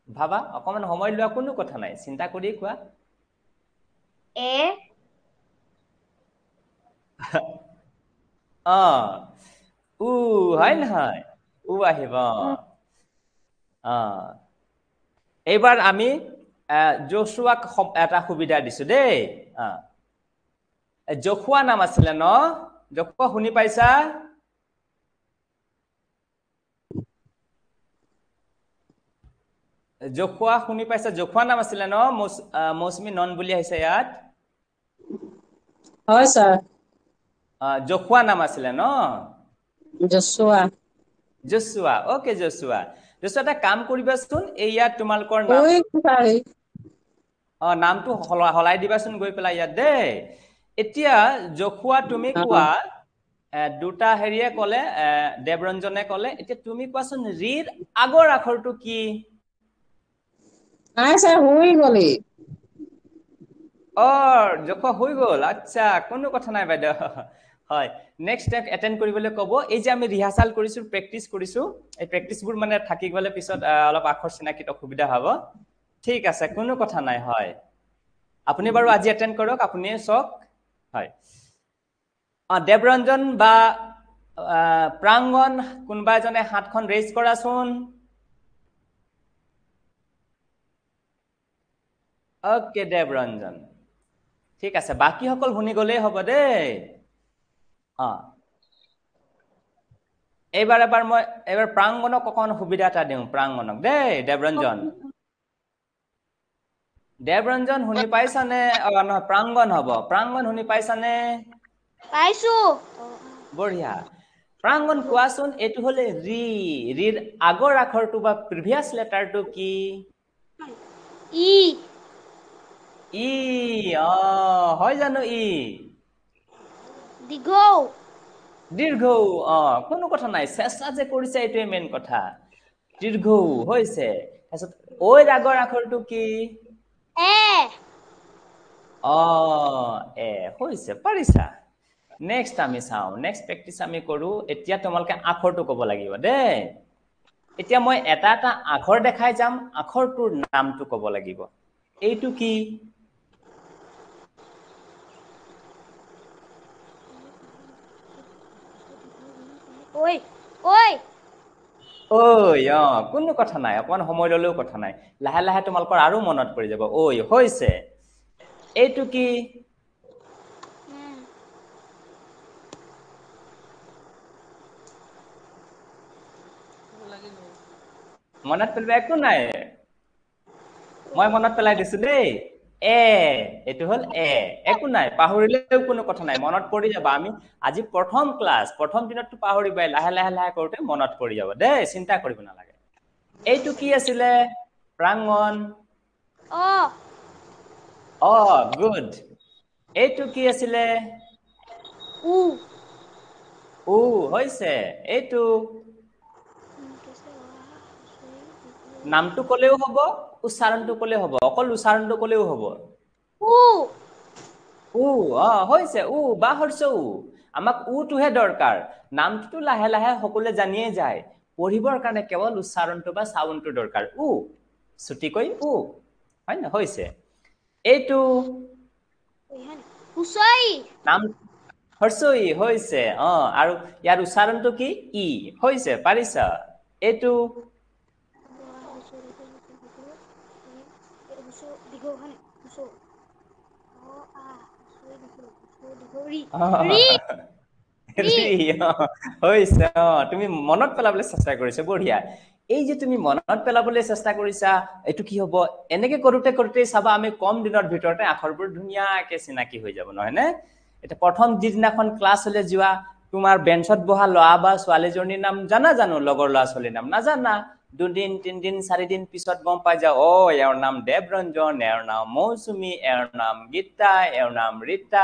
ভাবা, অকণমান সময় লোৱা, কোনো কথা নাই, চিন্তা কৰি কোৱা। এ। অ, উ, হয় নহয়? উ আহিব। অ, এইবাৰ আমি জচুৱাক এটা সুবিধা দিছো দেই। অ, জখুৱা নাম আছিলে ন? জখুৱা শুনি পাইছা? জখুৱা শুনি পাইছা? জখুৱা নাম আছিলে ন? মৌচুমী নন বুলি আহিছে ইয়াত। হয় ছাৰ। জখুৱা নাম আছিলে ন? জচুৱা। জচুৱা, অ'কে জচুৱা। জচুৱা, এটা কাম কৰিবাচোন, এই ইয়াত তোমালোকৰ নাম, অ, নামটো সলাই দিবাচোন গৈ পেলাই ইয়াত দেই। এতিয়া জখুৱা তুমি কোৱা, দুটা হেৰিয়ে ক'লে, দেৱৰঞ্জনে ক'লে, এতিয়া তুমি কোৱাচোন ৰিৰ আগৰ আখৰটো কি? নাই ছাৰ, হৈ গ'ল। অ, জখুৱা হৈ গ'ল, আচ্ছা, কোনো কথা নাই বাইদেউ। হয়, নেক্সট টাইম এটেণ্ড কৰিবলৈ ক'ব। এই যে আমি ৰিহাৰ্চাল কৰিছো, প্ৰেক্টিচ কৰিছো, এই প্ৰেক্টিচবোৰ মানে থাকি গ'লে পিছত অলপ আখৰ চিনাকিত অসুবিধা হ'ব। ঠিক আছে, কোনো কথা নাই। হয়, আপুনি বাৰু আজি এটেণ্ড কৰক, আপুনিয়ে চাওক। হয়, অ, দেৱৰঞ্জন বা প্ৰাংগন, কোনোবা এজনে হাতখন ৰেজ কৰাচোন। অ'কে দেৱৰঞ্জন, ঠিক আছে, বাকীসকল শুনি গ'লেই হ'ব দেই। অ, এইবাৰ এবাৰ মই এইবাৰ প্ৰাংগনক অকণ সুবিধা এটা দিওঁ, প্ৰাংগনক দেই। দেৱৰঞ্জন, দেৱৰঞ্জন শুনি পাইছানে? অ, নহয়, প্ৰাংগন হ'ব। প্ৰাংগন শুনি পাইছানে? পাইছো। বঢ়িয়া। প্ৰাংগন কোৱাচোন, এইটো হলে ৰি, ৰিৰ আগৰ আখৰটো বা প্ৰিভিয়াছ লেটাৰটো কি? ই। ই, অ হয় জানো? ই দীৰ্ঘ। দীৰ্ঘ, অ কোনো কথা নাই, চেষ্টা যে কৰিছে এইটোৱে মেইন কথা। দীৰ্ঘ হৈছে। তাৰপিছত ঐৰ আগৰ আখৰটো কি? এ। অ এ হৈছে, পাৰিছা। নেক্সট আমি চাওঁ, নেক্সট প্ৰেক্টিচ আমি কৰো। এতিয়া তোমালোকে আখৰটো ক'ব লাগিব দেই। এতিয়া মই এটা এটা আখৰ দেখাই যাম, আখৰটোৰ নামটো ক'ব লাগিব। এইটো কি? ঐ ঐ ঐ, অ কোনো কথা নাই, অকমান সময় ললেও কথা নাই, লাহে লাহে তোমালোকৰ আৰু মনত পৰি যাব। ঐ হৈছে। এইটো কি? মনত পেলোৱা একো নাই, মই মনত পেলাই দিছো দেই। এ, এইটো হ'ল এ। একো নাই, পাহৰিলেও কোনো কথা নাই, মনত পৰি যাব। আমি আজি প্ৰথম ক্লাছ, প্ৰথম দিনততো পাহৰিবাই, লাহে লাহে লাহে কৰোঁতে মনত পৰি যাব দেই, চিন্তা কৰিব নালাগে। এইটো কি আছিলে প্ৰাংগন? অ। অ গুড। এইটো কি আছিলে? উ। উ হৈছে। এইটো নামটো ক'লেও হ'ব, উচ্চাৰণটো ক'লেও হ'ব, অকল উচ্চাৰণটো ক'লেও হ'ব। উ। উ, অ হৈছে, উ বা হৰ্ষ উ। আমাক উটোহে দৰকাৰ, নামটোতো লাহে লাহে সকলোৱে জানিয়ে যায়। পঢ়িবৰ কাৰণে কেৱল উচ্চাৰণটো বা চাউণ্ডটো দৰকাৰ। উ, চুটিকৈ উ, হয় ন? হৈছে। এইটো নাম হৰ্ষই হৈছে। অ আৰু ইয়াৰ উচ্চাৰণটো কি? ই হৈছে, পাৰিছা। এইটো হৈছে। অ তুমি মনত পেলাবলৈ চেষ্টা কৰিছা, বঢ়িয়া। এই যে তুমি মনত পেলাবলৈ চেষ্টা কৰিছা, এইটো কি হব, এনেকে কৰোঁতে কৰোঁতে চাবা আমি কম দিনৰ ভিতৰতে আখৰবোৰ ধুনীয়াকে চিনাকি হৈ যাব, নহয়নে? এতিয়া প্ৰথম যিদিনাখন ক্লাছলৈ যোৱা, তোমাৰ বেঞ্চত বহা ল'ৰা বা ছোৱালীজনীৰ নাম জানা জানো? লগৰ ল'ৰা ছোৱালীৰ নাম নাজানা। দুদিন তিনদিন চাৰিদিন পিছত গম পাই যাওঁ, অ এওঁৰ নাম দেৱৰঞ্জন, এওঁৰ নাম মৌচুমী, এওঁৰ নাম গীতা, এওঁৰ নাম ৰীতা।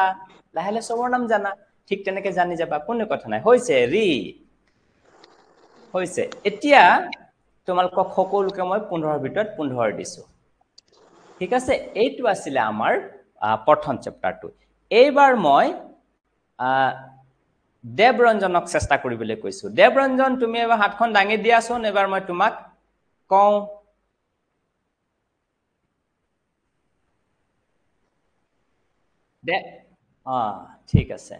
লাহে লাহে চবৰ নাম জানা, ঠিক তেনেকে জানি যাবা, কোনো কথা নাই। হৈছে ৰি হৈছে। এতিয়া তোমালোকক সকলোকে মই 15ৰ ভিতৰত 15 দিছো, ঠিক আছে? এইটো আছিলে আমাৰ প্ৰথম চেপ্টাৰটো। এইবাৰ মই দেৱৰঞ্জনক চেষ্টা কৰিবলৈ কৈছো। দেৱৰঞ্জন, তুমি এবাৰ হাতখন দাঙি দিয়াচোন, এবাৰ মই তোমাক কওঁ। দে, অ ঠিক আছে,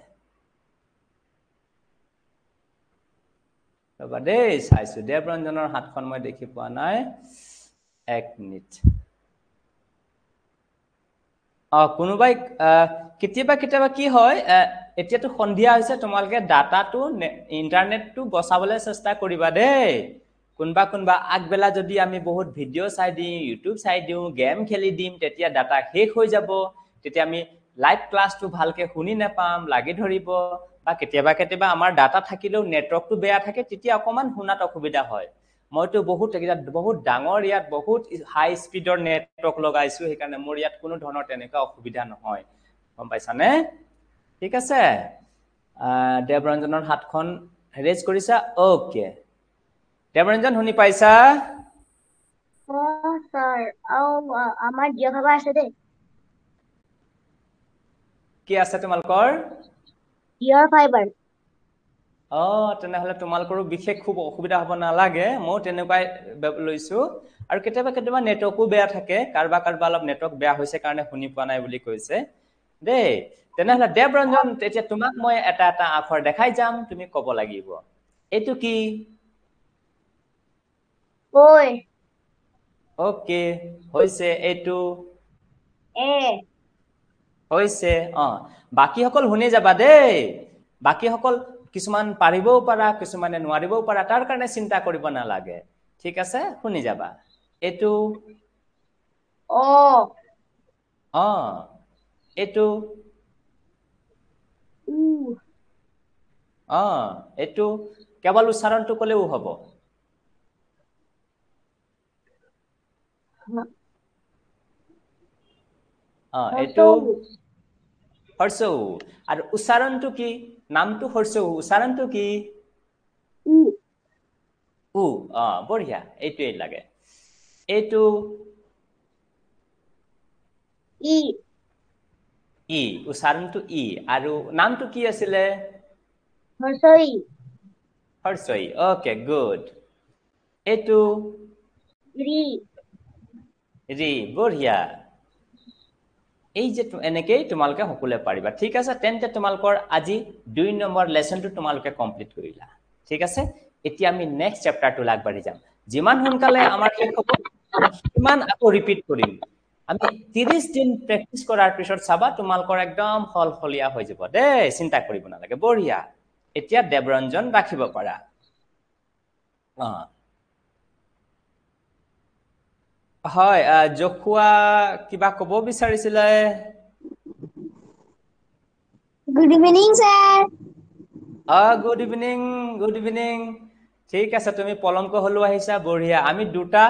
ৰ'বা দেই, চাইছো। দেৱৰঞ্জনৰ হাতখন মই দেখি পোৱা নাই, এক মিনিট। অ কোনোবাই কেতিয়াবা কেতিয়াবা কি হয়, এতিয়াতো সন্ধিয়া হৈছে, তোমালোকে ডাটাটো ইণ্টাৰনেটটো বচাবলৈ চেষ্টা কৰিবা দেই। কোনোবা কোনোবা আগবেলা যদি আমি বহুত ভিডিঅ' চাই দিওঁ, ইউটিউব চাই দিওঁ, গেম খেলি দিম, তেতিয়া ডাটা শেষ হৈ যাব, তেতিয়া আমি লাইভ ক্লাছটো ভালকে শুনি নাপাম, লাগি ধৰিব। বা কেতিয়াবা কেতিয়াবা আমাৰ ডাটা থাকিলেও নেটৱৰ্কটো বেয়া থাকে, তেতিয়া অকণমান শুনাত অসুবিধা হয়। মইতো বহুত বহুত ডাঙৰ ইয়াত বহুত হাই স্পীডৰ নেটৱৰ্ক লগাইছো, সেইকাৰণে মোৰ ইয়াত কোনো ধৰণৰ তেনেকুৱা অসুবিধা নহয়, গম পাইছানে? ঠিক আছে। দেৱৰঞ্জনৰ হাতখন ৰেজ কৰিছা, অ'কে। দেৱৰঞ্জন শুনি পাইছা? অ ছাৰ, আমাৰ জিঅ' ফাইবাৰ আছে দেই। কি আছে তোমালোকৰ? জিঅ' ফাইবাৰ। অ তেনেহ'লে তোমালোকৰো বিশেষ খুব অসুবিধা হ'ব নালাগে, ময়ো তেনেকুৱাই লৈছো। আৰু কেতিয়াবা কেতিয়াবা নেটৱৰ্কো বেয়া থাকে, কাৰোবাৰ কাৰোবাৰ অলপ নেটৱৰ্ক বেয়া হৈছে কাৰণে শুনি পোৱা নাই বুলি কৈছে দেই। তেনেহ'লে দেৱৰঞ্জন, তেতিয়া তোমাক মই এটা এটা আখৰ দেখাই যাম, তুমি ক'ব লাগিব। এইটো কি? ঐ। অ'কে হৈছে। এইটো এ হৈছে। অ বাকীসকল শুনি যাবা দেই, বাকীসকল কিছুমান পাৰিবও পাৰা, কিছুমানে নোৱাৰিবও পাৰা, তাৰ কাৰণে চিন্তা কৰিব নালাগে, ঠিক আছে? শুনি যাবা। এইটো অ। অ এইটো উ। উ। অ, এইটো কেৱল উচ্চাৰণটো ক'লেও হ'ব। অ, এইটো হৰ্ষ উ। আৰু উচ্চাৰণটো কি? নামটো হৰ্ষ উ, উচ্চাৰণটো কি? উ। উ। অ, বঢ়িয়া, এইটোৱেই লাগে। এইটো ই। ই, উচ্চাৰণটো ই। আৰু নামটো কি আছিলে? হৰ্ষই। হৰ্ষই। Okay, good. এইটো ৰি। ৰি, বঢ়িয়া। এই যে এনেকেই তোমালোকে সকলোৱে পাৰিবা। ঠিক আছে, তেন্তে তোমালোকৰ আজি 2 নম্বৰ লেচনটো তোমালোকে কমপ্লিট কৰিলা। ঠিক আছে, এতিয়া আমি নেক্সট চেপ্টাৰটোলৈ আগবাঢ়ি যাম। যিমান সোনকালে আমাৰ শেষ হ'ব সিমান আকৌ ৰিপিট কৰিম। আমি 30 দিন প্ৰেক্টিচ কৰাৰ পিছত চাবা তোমালোকৰ একদম সলসলীয়া হৈ যাব দেই, চিন্তা কৰিব নালাগে। বঢ়িয়া, এতিয়া দেৱৰঞ্জন ৰাখিব পাৰা। অ হয়, জখুৱা কিবা ক'ব বিচাৰিছিলে? Good evening sir. Good evening, good evening. ঠিক আছে, তুমি পলমকৈ হ'লেও আহিছা, বঢ়িয়া। আমি দুটা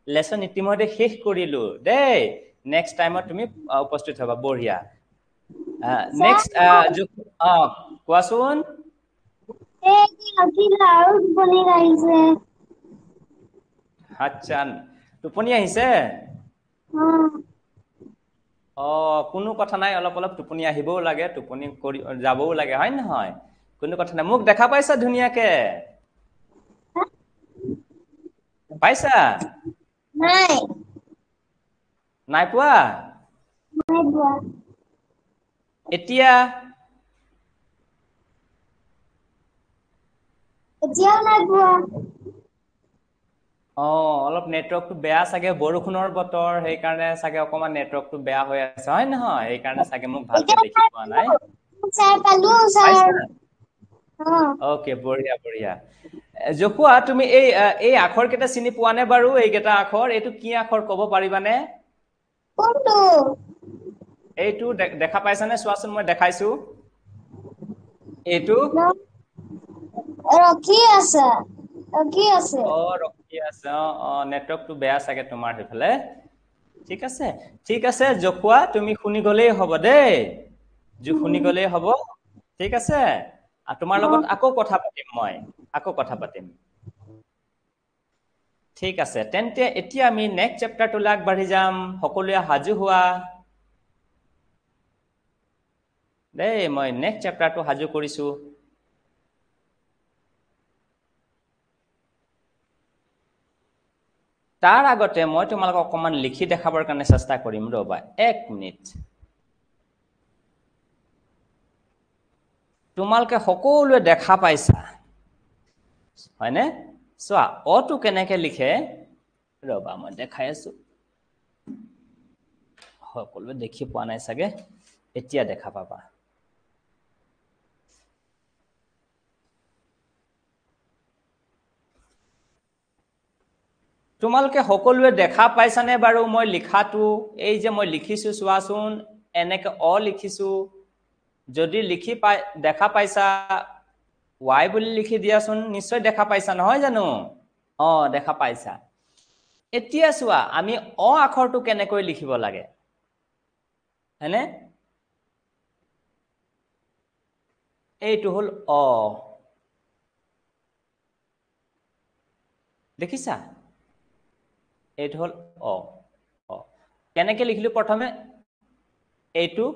লেচন ইতিমধ্যে শেষ কৰিলো দেই। নেক্সট টাইমত তুমি উপস্থিত হ'বা, বঢ়িয়া। নেক্সট কোৱাচোন। আচ্ছা, টোপনি আহিছে? অ, কোনো কথা নাই, অলপ অলপ টোপনি আহিবও লাগে, টোপনি কৰি যাবও লাগে, হয় নহয়? কোনো কথা নাই। মোক দেখা পাইছা ধুনীয়াকে? পাইছা? নাই। নাই পোৱা? নাই পোৱা। এতিয়া? এতিয়াও নাই পোৱা। অ, অলপ নেটৱৰ্কটো বেয়া চাগে, বৰষুণৰ বতৰ, সেইকাৰণে চাগে অকমান নেটৱৰ্কটো বেয়া হৈ আছে, হয় নহয়? সেইকাৰণে চাগে মোক ভালকে দেখি পোৱা নাই। অকে, বঢ়িয়া বঢ়িয়া। জখুৱা, তুমি এই আখৰ কেইটা চিনি পোৱা নে বাৰু? এইকেইটা আখৰ, এইটো কি আখৰ ক'ব পাৰিবানে? কোনটো? এইটো দেখা পাইছানে? চোৱাচোন, মই দেখাইছো। এইটো ৰখি আছে, ৰখি আছে। অ, ৰখি আছে। অ অ, নেটৱৰ্কটো বেয়া চাগে তোমাৰ সেইফালে। ঠিক আছে, ঠিক আছে জখুৱা, তুমি শুনি গলেই হ'ব দেই, শুনি গলেই হ'ব। ঠিক আছে, তোমাৰ লগত আকৌ কথা পাতিম, মই আকৌ কথা পাতিম। ঠিক আছে, তেন্তে এতিয়া আমি নেক্সট চেপ্টাৰটোলৈ আগবাঢ়ি যাম। সকলোৱে সাজু হোৱা দেই, মই নেক্সট চেপ্টাৰটো সাজু কৰিছো। তাৰ আগতে মই তোমালোকক অকণমান লিখি দেখাবৰ কাৰণে চেষ্টা কৰিম, ৰ'বা এক মিনিট। তোমালোকে সকলোৱে দেখা পাইছা হয়নে? চোৱা, অটো কেনেকে লিখে, ৰ'বা মই দেখাই আছো। সকলোৱে দেখি পোৱা নাই চাগে, এতিয়া দেখা পাবা। তোমালোকে সকলোৱে দেখা পাইছানে বাৰু মই লিখাটো? এই যে মই লিখিছো, চোৱাচোন, এনেকে অ লিখিছো। যদি লিখি পাই দেখা পাইছা, ৱাই বুলি লিখি দিয়াচোন, নিশ্চয় দেখা পাইছা নহয় জানো? অ, দেখা পাইছা। এতিয়া চোৱা, আমি অ আখৰটো কেনেকৈ লিখিব লাগে, হয়নে? এইটো হ'ল অ, দেখিছা? এইটো হ'ল অ। অ কেনেকে লিখিলো? প্ৰথমে এইটো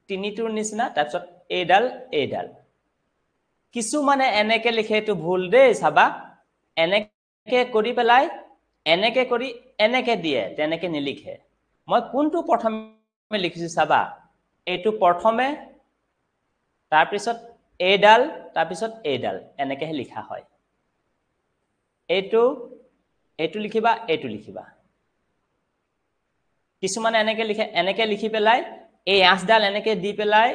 তিনিটোৰ নিচিনা, তাৰপিছত এইডাল এইডাল। কিছুমানে এনেকে লিখে, এইটো ভুল দেই, চাবা। এনেকে কৰি পেলাই এনেকে কৰি এনেকে দিয়ে, তেনেকে নিলিখে। মই কোনটো প্ৰথমে লিখিছো চাবা, এইটো প্ৰথমে, তাৰপিছত এইডাল, তাৰপিছত এইডাল, এনেকেহে লিখা হয়। এইটো এইটো লিখিবা, এইটো লিখিবা। কিছুমানে এনেকে লিখে, এনেকে লিখি পেলাই এই আঁচডাল এনেকে দি পেলাই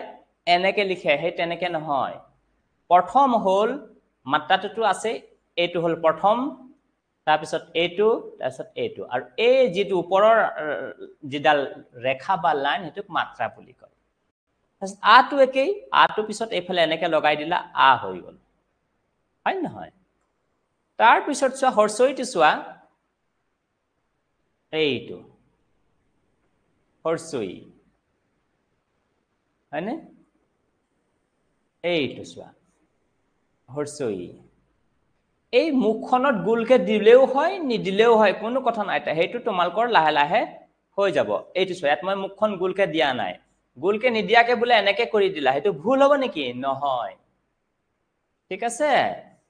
এনেকে লিখে, সেই তেনেকে নহয়। প্ৰথম হ'ল মাত্ৰাটোতো আছে, এইটো হ'ল প্ৰথম, তাৰপিছত এইটো, তাৰপিছত এইটো, আৰু এই যিটো ওপৰৰ যিডাল ৰেখা বা লাইন, সেইটোক মাত্ৰা বুলি কয়। তাৰপিছত আটো একেই, আটো পিছত এইফালে এনেকে লগাই দিলা, আ হৈ গ'ল, হয় নহয়? তাৰপিছত চোৱা হৰ্চইটো চোৱা, এইটো হৰ্চই, হয়নে? এইটো চোৱা হৰ্চই। এই মুখখনত গোলকে দিলেও হয়, নিদিলেও হয়, কোনো কথা নাই, সেইটো তোমালোকৰ লাহে লাহে হৈ যাব। এইটো চোৱা, ইয়াত মই মুখখন গোলকে দিয়া নাই, গোলকে নিদিয়াকে বোলে এনেকে কৰি দিলা, সেইটো ভুল হ'ব নেকি? নহয়, ঠিক আছে।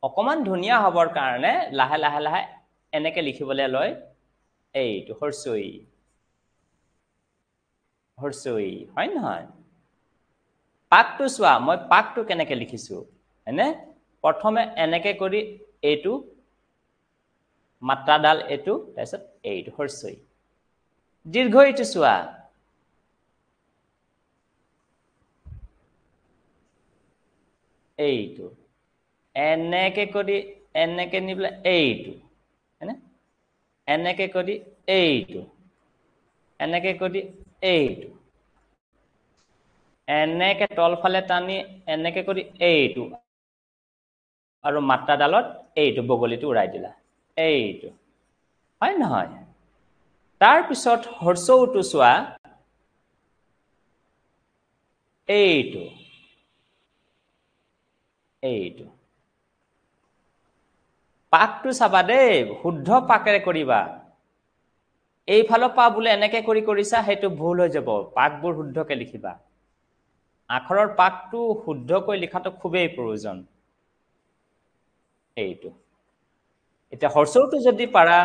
অকমান ধুনীয়া হ'বৰ কাৰণে লাহে লাহে লাহে এনেকে লিখিবলৈ লয়, এইটো হৰ্চই, হৰ্চই, হয় নহয়? পাকটো চোৱা, মই পাকটো কেনেকে লিখিছো, হয়নে? প্ৰথমে এনেকে কৰি এইটো মাত্ৰাডাল এইটো, তাৰপিছত এইটো হৰ্চই। দীৰ্ঘ এইটো চোৱা, এইটো এনেকে কৰি এনেকে নি পেলাই এইটো, হয়নে? এনেকে কৰি এইটো, এনেকে কৰি এইটো, এনেকে তলফালে টানি এনেকে কৰি এইটো, আৰু মাত্ৰাডালত এইটো বগলীটো উৰাই দিলা, এইটো, হয় নহয়? তাৰপিছত হৰ্চৌটো চোৱা, এইটো, এইটো। পাকটো চাবা দেই, শুদ্ধ পাকেৰে কৰিবা। এইফালৰ পৰা বোলে এনেকে কৰি কৰিছা, সেইটো ভুল হৈ যাব। পাকবোৰ শুদ্ধকে লিখিবা। আখৰৰ পাকটো শুদ্ধকৈ লিখাটো খুবেই প্ৰয়োজন। এইটো এতিয়া হৰ্চৌটো যদি পাৰা,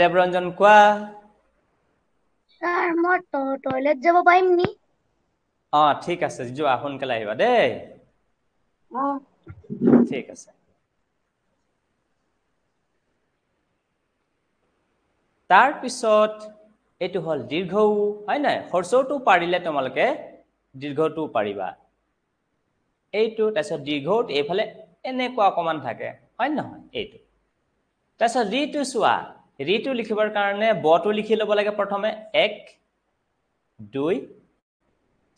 দেৱৰঞ্জন কোৱা। ছাৰ, মই টয়লেট যাব পাৰিম নি? ঠিক আছে, যোৱা, সোনকালে আহিবা দেই। ঠিক আছে। তাৰপিছত এইটো হ'ল দীৰ্ঘ উ, হয় নাই? হৰ্চৌটো পাৰিলে তোমালোকে দীৰ্ঘটো পাৰিবা। এইটো, তাৰপিছত দীৰ্ঘত এইফালে এনেকুৱা অকমান থাকে, হয় নহয়? এইটো। তাৰপিছত ঋটো চোৱা, ঋটো লিখিবৰ কাৰণে বটো লিখি ল'ব লাগে প্ৰথমে, 1 2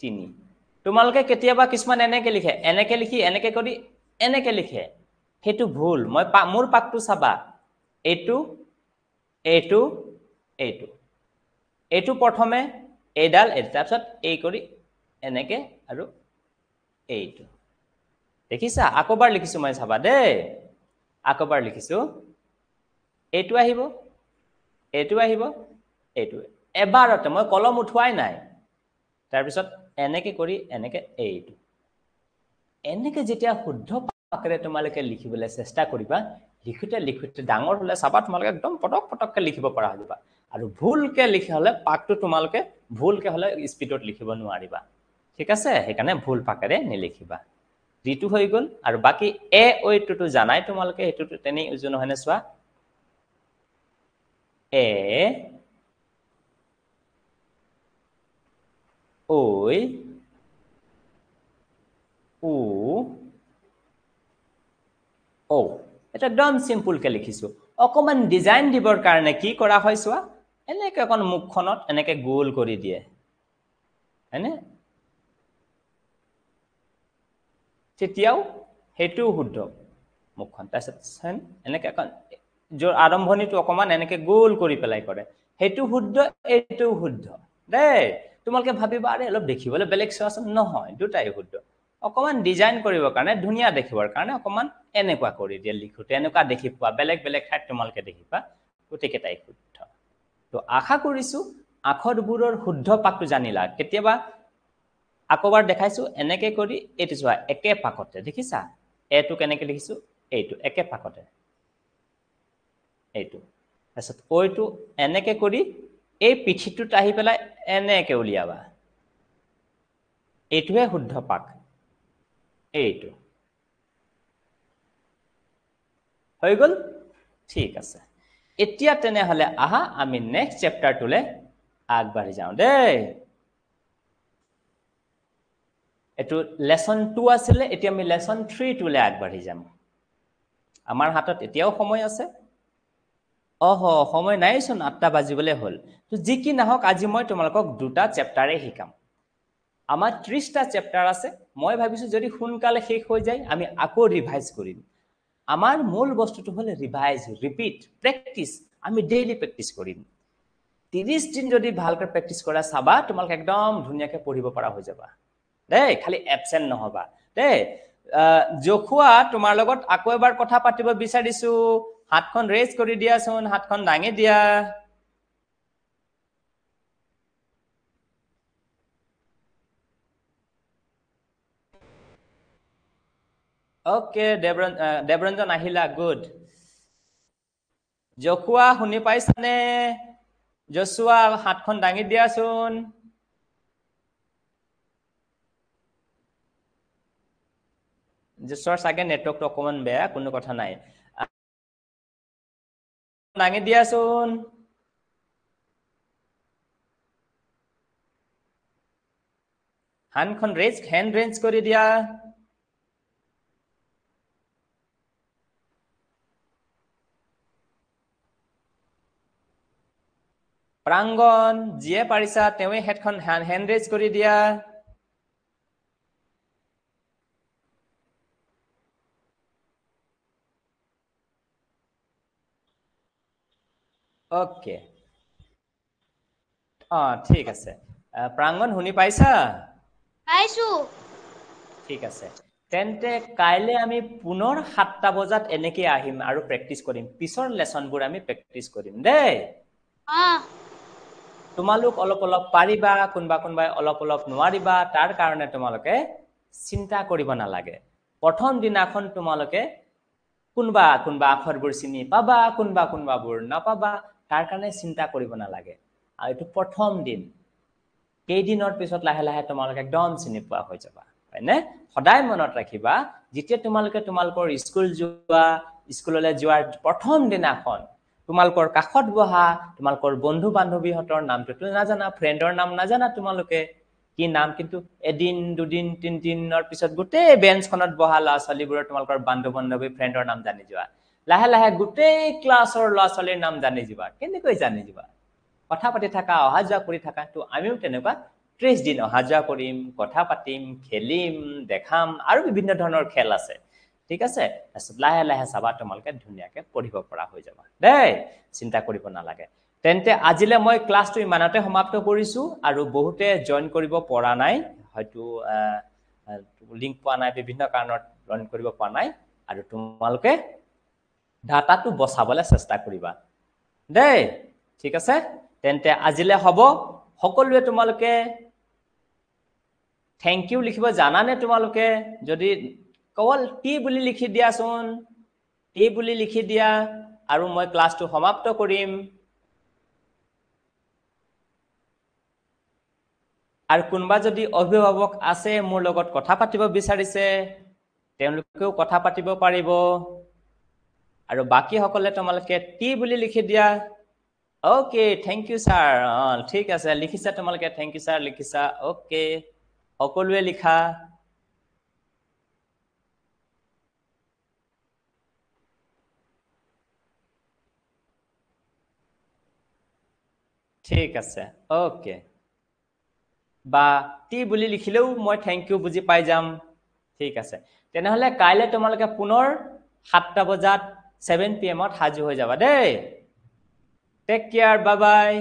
3। তোমালোকে কেতিয়াবা কিছুমান এনেকে লিখে, এনেকে লিখি এনেকে কৰি এনেকে লিখে, সেইটো ভুল। মই মোৰ পাকটো চাবা, এইটো এইটো এইটো এইটো প্ৰথমে এইডাল, এইটো, তাৰপিছত এই কৰি এনেকে আৰু এইটো। দেখিছা? আকৌবাৰ লিখিছো মই, চাবা দেই, আকৌবাৰ লিখিছো। এইটো আহিব, এইটো আহিব, এইটো। এবাৰতে মই কলম উঠোৱাই নাই। তাৰপিছত এনেকে কৰি এনেকে এইটো। এনেকে যেতিয়া শুদ্ধ পাকেৰে তোমালোকে লিখিবলৈ চেষ্টা কৰিবা, লিখোতে লিখোতে ডাঙৰ হ'লে চাবা তোমালোকে একদম পটক পটককে লিখিব পৰা হৈ যাবা। আৰু ভুলকে লিখি হ'লে পাকটো তোমালোকে ভুলকে হ'লে স্পীডত লিখিব নোৱাৰিবা, ঠিক আছে? সেইকাৰণে ভুল পাকেৰে নিলিখিবা। ঋতু হৈ গ'ল। আৰু বাকী এ ঐটোতো জানাই তোমালোকে, সেইটোতো তেনেই উজু নহয়নে? চোৱা, এ ঐ উ ঔ, এটা একদম চিম্পুলকে লিখিছো। অকমান ডিজাইন দিবৰ কাৰণে কি কৰা হয় চোৱা, এনেকে অকণ মুখখনত এনেকে গোল কৰি দিয়ে, হয়নে? তেতিয়াও সেইটোও শুদ্ধ মুখখন। তাৰপিছত এনেকে অকণ য'ৰ আৰম্ভণিটো অকমান এনেকে গোল কৰি পেলাই কৰে, সেইটো শুদ্ধ, এইটোও শুদ্ধ দেই। তোমালোকে ভাবিবা আৰে অলপ দেখিবলৈ বেলেগ চোৱাচোন, নহয়, দুটাই শুদ্ধ। অকমান ডিজাইন কৰিবৰ কাৰণে, ধুনীয়া দেখিবৰ কাৰণে অকমান এনেকুৱা কৰি দিয়ে লিখোতে, এনেকুৱা দেখি পোৱা, বেলেগ বেলেগ ঠাইত তোমালোকে দেখিবা, গোটেইকেইটাই শুদ্ধ। তো আশা কৰিছো আখৰবোৰৰ শুদ্ধ পাকটো জানিলা। কেতিয়াবা আকৌবাৰ দেখাইছো, এনেকে কৰি এইটো চোৱা, একে পাকতে দেখিছা, এইটো কেনেকে লিখিছো, এইটো একে পাকতে, এইটো। তাৰপিছত ঐটো এনেকে কৰি এই পিঠিটোত আহি পেলাই এনেকে উলিয়াবা, এইটোহে শুদ্ধ পাক, এইটো হৈ গ'ল। ঠিক আছে, এতিয়া তেনেহ'লে আহা আমি নেক্সট চেপ্টাৰটোলৈ আগবাঢ়ি যাওঁ দেই। এইটো লেচন 2 আছিলে, এতিয়া আমি লেচন 3টোলৈ আগবাঢ়ি যাম। আমাৰ হাতত এতিয়াও সময় আছে। অহ, সময় নাইচোন, 8টা বাজিবলৈ হ'ল। তো যি কি নহওক, আজি মই তোমালোকক দুটা চেপ্টাৰে শিকাম। আমাৰ 30টা চেপ্টাৰ আছে। মই ভাবিছোঁ যদি সোনকালে শেষ হৈ যায় আমি আকৌ ৰিভাইজ কৰিম। আমাৰ মূল বস্তুটো হ'ল ৰিভাইজ, ৰিপিট, প্ৰেক্টিচ। আমি ডেইলি প্ৰেক্টিচ কৰিম। 30 দিন যদি ভালকৈ প্ৰেক্টিচ কৰা চাবা, তোমালোকে একদম ধুনীয়াকৈ পঢ়িব পৰা হৈ যাবা দেই। খালি এবচেণ্ট নহবা দেই। জখুৱা, তোমাৰ লগত আকৌ এবাৰ কথা পাতিব বিচাৰিছো। হাতখন ৰেজ কৰি দিয়াচোন, হাতখন দাঙি দিয়া। অ'কে, দেৱৰঞ্জন আহিলা, গুড। জখুৱা শুনি পাইছানে? জচুৱা, হাতখন দাঙি দিয়াচোন। জচুৱাৰ চাগে নেটৱৰ্কটো অকণমান বেয়া, কোনো কথা নাই, দাঙি দিয়াচোন। হাতখন ৰেজ, হেণ্ড ৰেঞ্জ কৰি দিয়া। প্ৰাংগন, যিয়ে পাৰিছা তেওঁৱে হেডখন হেণ্ড ৰেজ কৰি দিয়া। অ'কে, অ ঠিক আছে। প্ৰাংগন শুনি পাইছা? পাইছো। ঠিক আছে, তেন্তে কাইলৈ আমি পুনৰ 7টা বজাত এনেকে আহিম আৰু প্ৰেক্টিচ কৰিম। পিছৰ লেচনবোৰ আমি প্ৰেক্টিচ কৰিম দেই। তোমালোক অলপ অলপ পাৰিবা, কোনোবা কোনোবাই অলপ অলপ নোৱাৰিবা, তাৰ কাৰণে তোমালোকে চিন্তা কৰিব নালাগে। প্ৰথম দিনাখন তোমালোকে কোনোবা কোনোবা আখৰবোৰ চিনি পাবা, কোনোবা কোনোবাবোৰ নাপাবা, তাৰ কাৰণে চিন্তা কৰিব নালাগে। আৰু এইটো প্ৰথম দিন, কেইদিনৰ পিছত লাহে লাহে তোমালোকে একদম চিনি পোৱা হৈ যাবা, হয়নে? সদায় মনত ৰাখিবা, যেতিয়া তোমালোকে তোমালোকৰ স্কুল যোৱা, স্কুললৈ যোৱাৰ প্ৰথম দিনাখন তোমালোকৰ কাষত বহা তোমালোকৰ বন্ধু বান্ধৱীহঁতৰ নামটোতো নাজানা, ফ্ৰেণ্ডৰ নাম নাজানা তোমালোকে কি নাম, কিন্তু এদিন দুদিন তিনিদিনৰ পিছত গোটেই বেঞ্চখনত বহা ল'ৰা ছোৱালীবোৰৰ তোমালোকৰ বান্ধু বান্ধৱী ফ্ৰেণ্ডৰ নাম জানি যোৱা। লাহে লাহে গোটেই ক্লাছৰ ল'ৰা ছোৱালীৰ নাম জানি যোৱা। কেনেকৈ জানি যোৱা? কথা পাতি থাকা, অহা যোৱা কৰি থাকা। তো আমিও তেনেকুৱা 30 দিন অহা যোৱা কৰিম, কথা পাতিম, খেলিম, দেখাম, আৰু বিভিন্ন ধৰণৰ খেল আছে, ঠিক আছে? তাৰপিছত লাহে লাহে চাবা তোমালোকে ধুনীয়াকে পঢ়িব পৰা হৈ যাবা দেই, চিন্তা কৰিব নালাগে। তেন্তে আজিলৈ মই ক্লাছটো ইমানতে সমাপ্ত কৰিছো। আৰু বহুতে জইন কৰিব পৰা নাই, হয়তো লিংক পোৱা নাই, বিভিন্ন কাৰণত জইন কৰিব পৰা নাই। আৰু তোমালোকে ডাটাটো বচাবলৈ চেষ্টা কৰিবা দেই, ঠিক আছে? তেন্তে আজিলৈ হ'ব। সকলোৱে তোমালোকে thank U লিখিব জানানে? তোমালোকে যদি কেৱল টি বুলি লিখি দিয়াচোন, টি বুলি লিখি দিয়া, আৰু মই ক্লাছটো সমাপ্ত কৰিম। আৰু কোনোবা যদি অভিভাৱক আছে মোৰ লগত কথা পাতিব বিচাৰিছে, তেওঁলোকেও কথা পাতিব পাৰিব। আৰু বাকীসকলে তোমালোকে টি বুলি লিখি দিয়া। Okay, thank U sir. অঁ ঠিক আছে, লিখিছা তোমালোকে, thank U sir লিখিছা। অ'কে, সকলোৱে লিখা। ঠিক আছে, অ'কে। বা টি বুলি লিখিলেও মই thank U বুজি পাই যাম। ঠিক আছে, তেনেহ'লে কাইলৈ তোমালোকে পুনৰ 7টা বজাত 7 PM সাজু হৈ যাবা দেই। Take care, bye bye.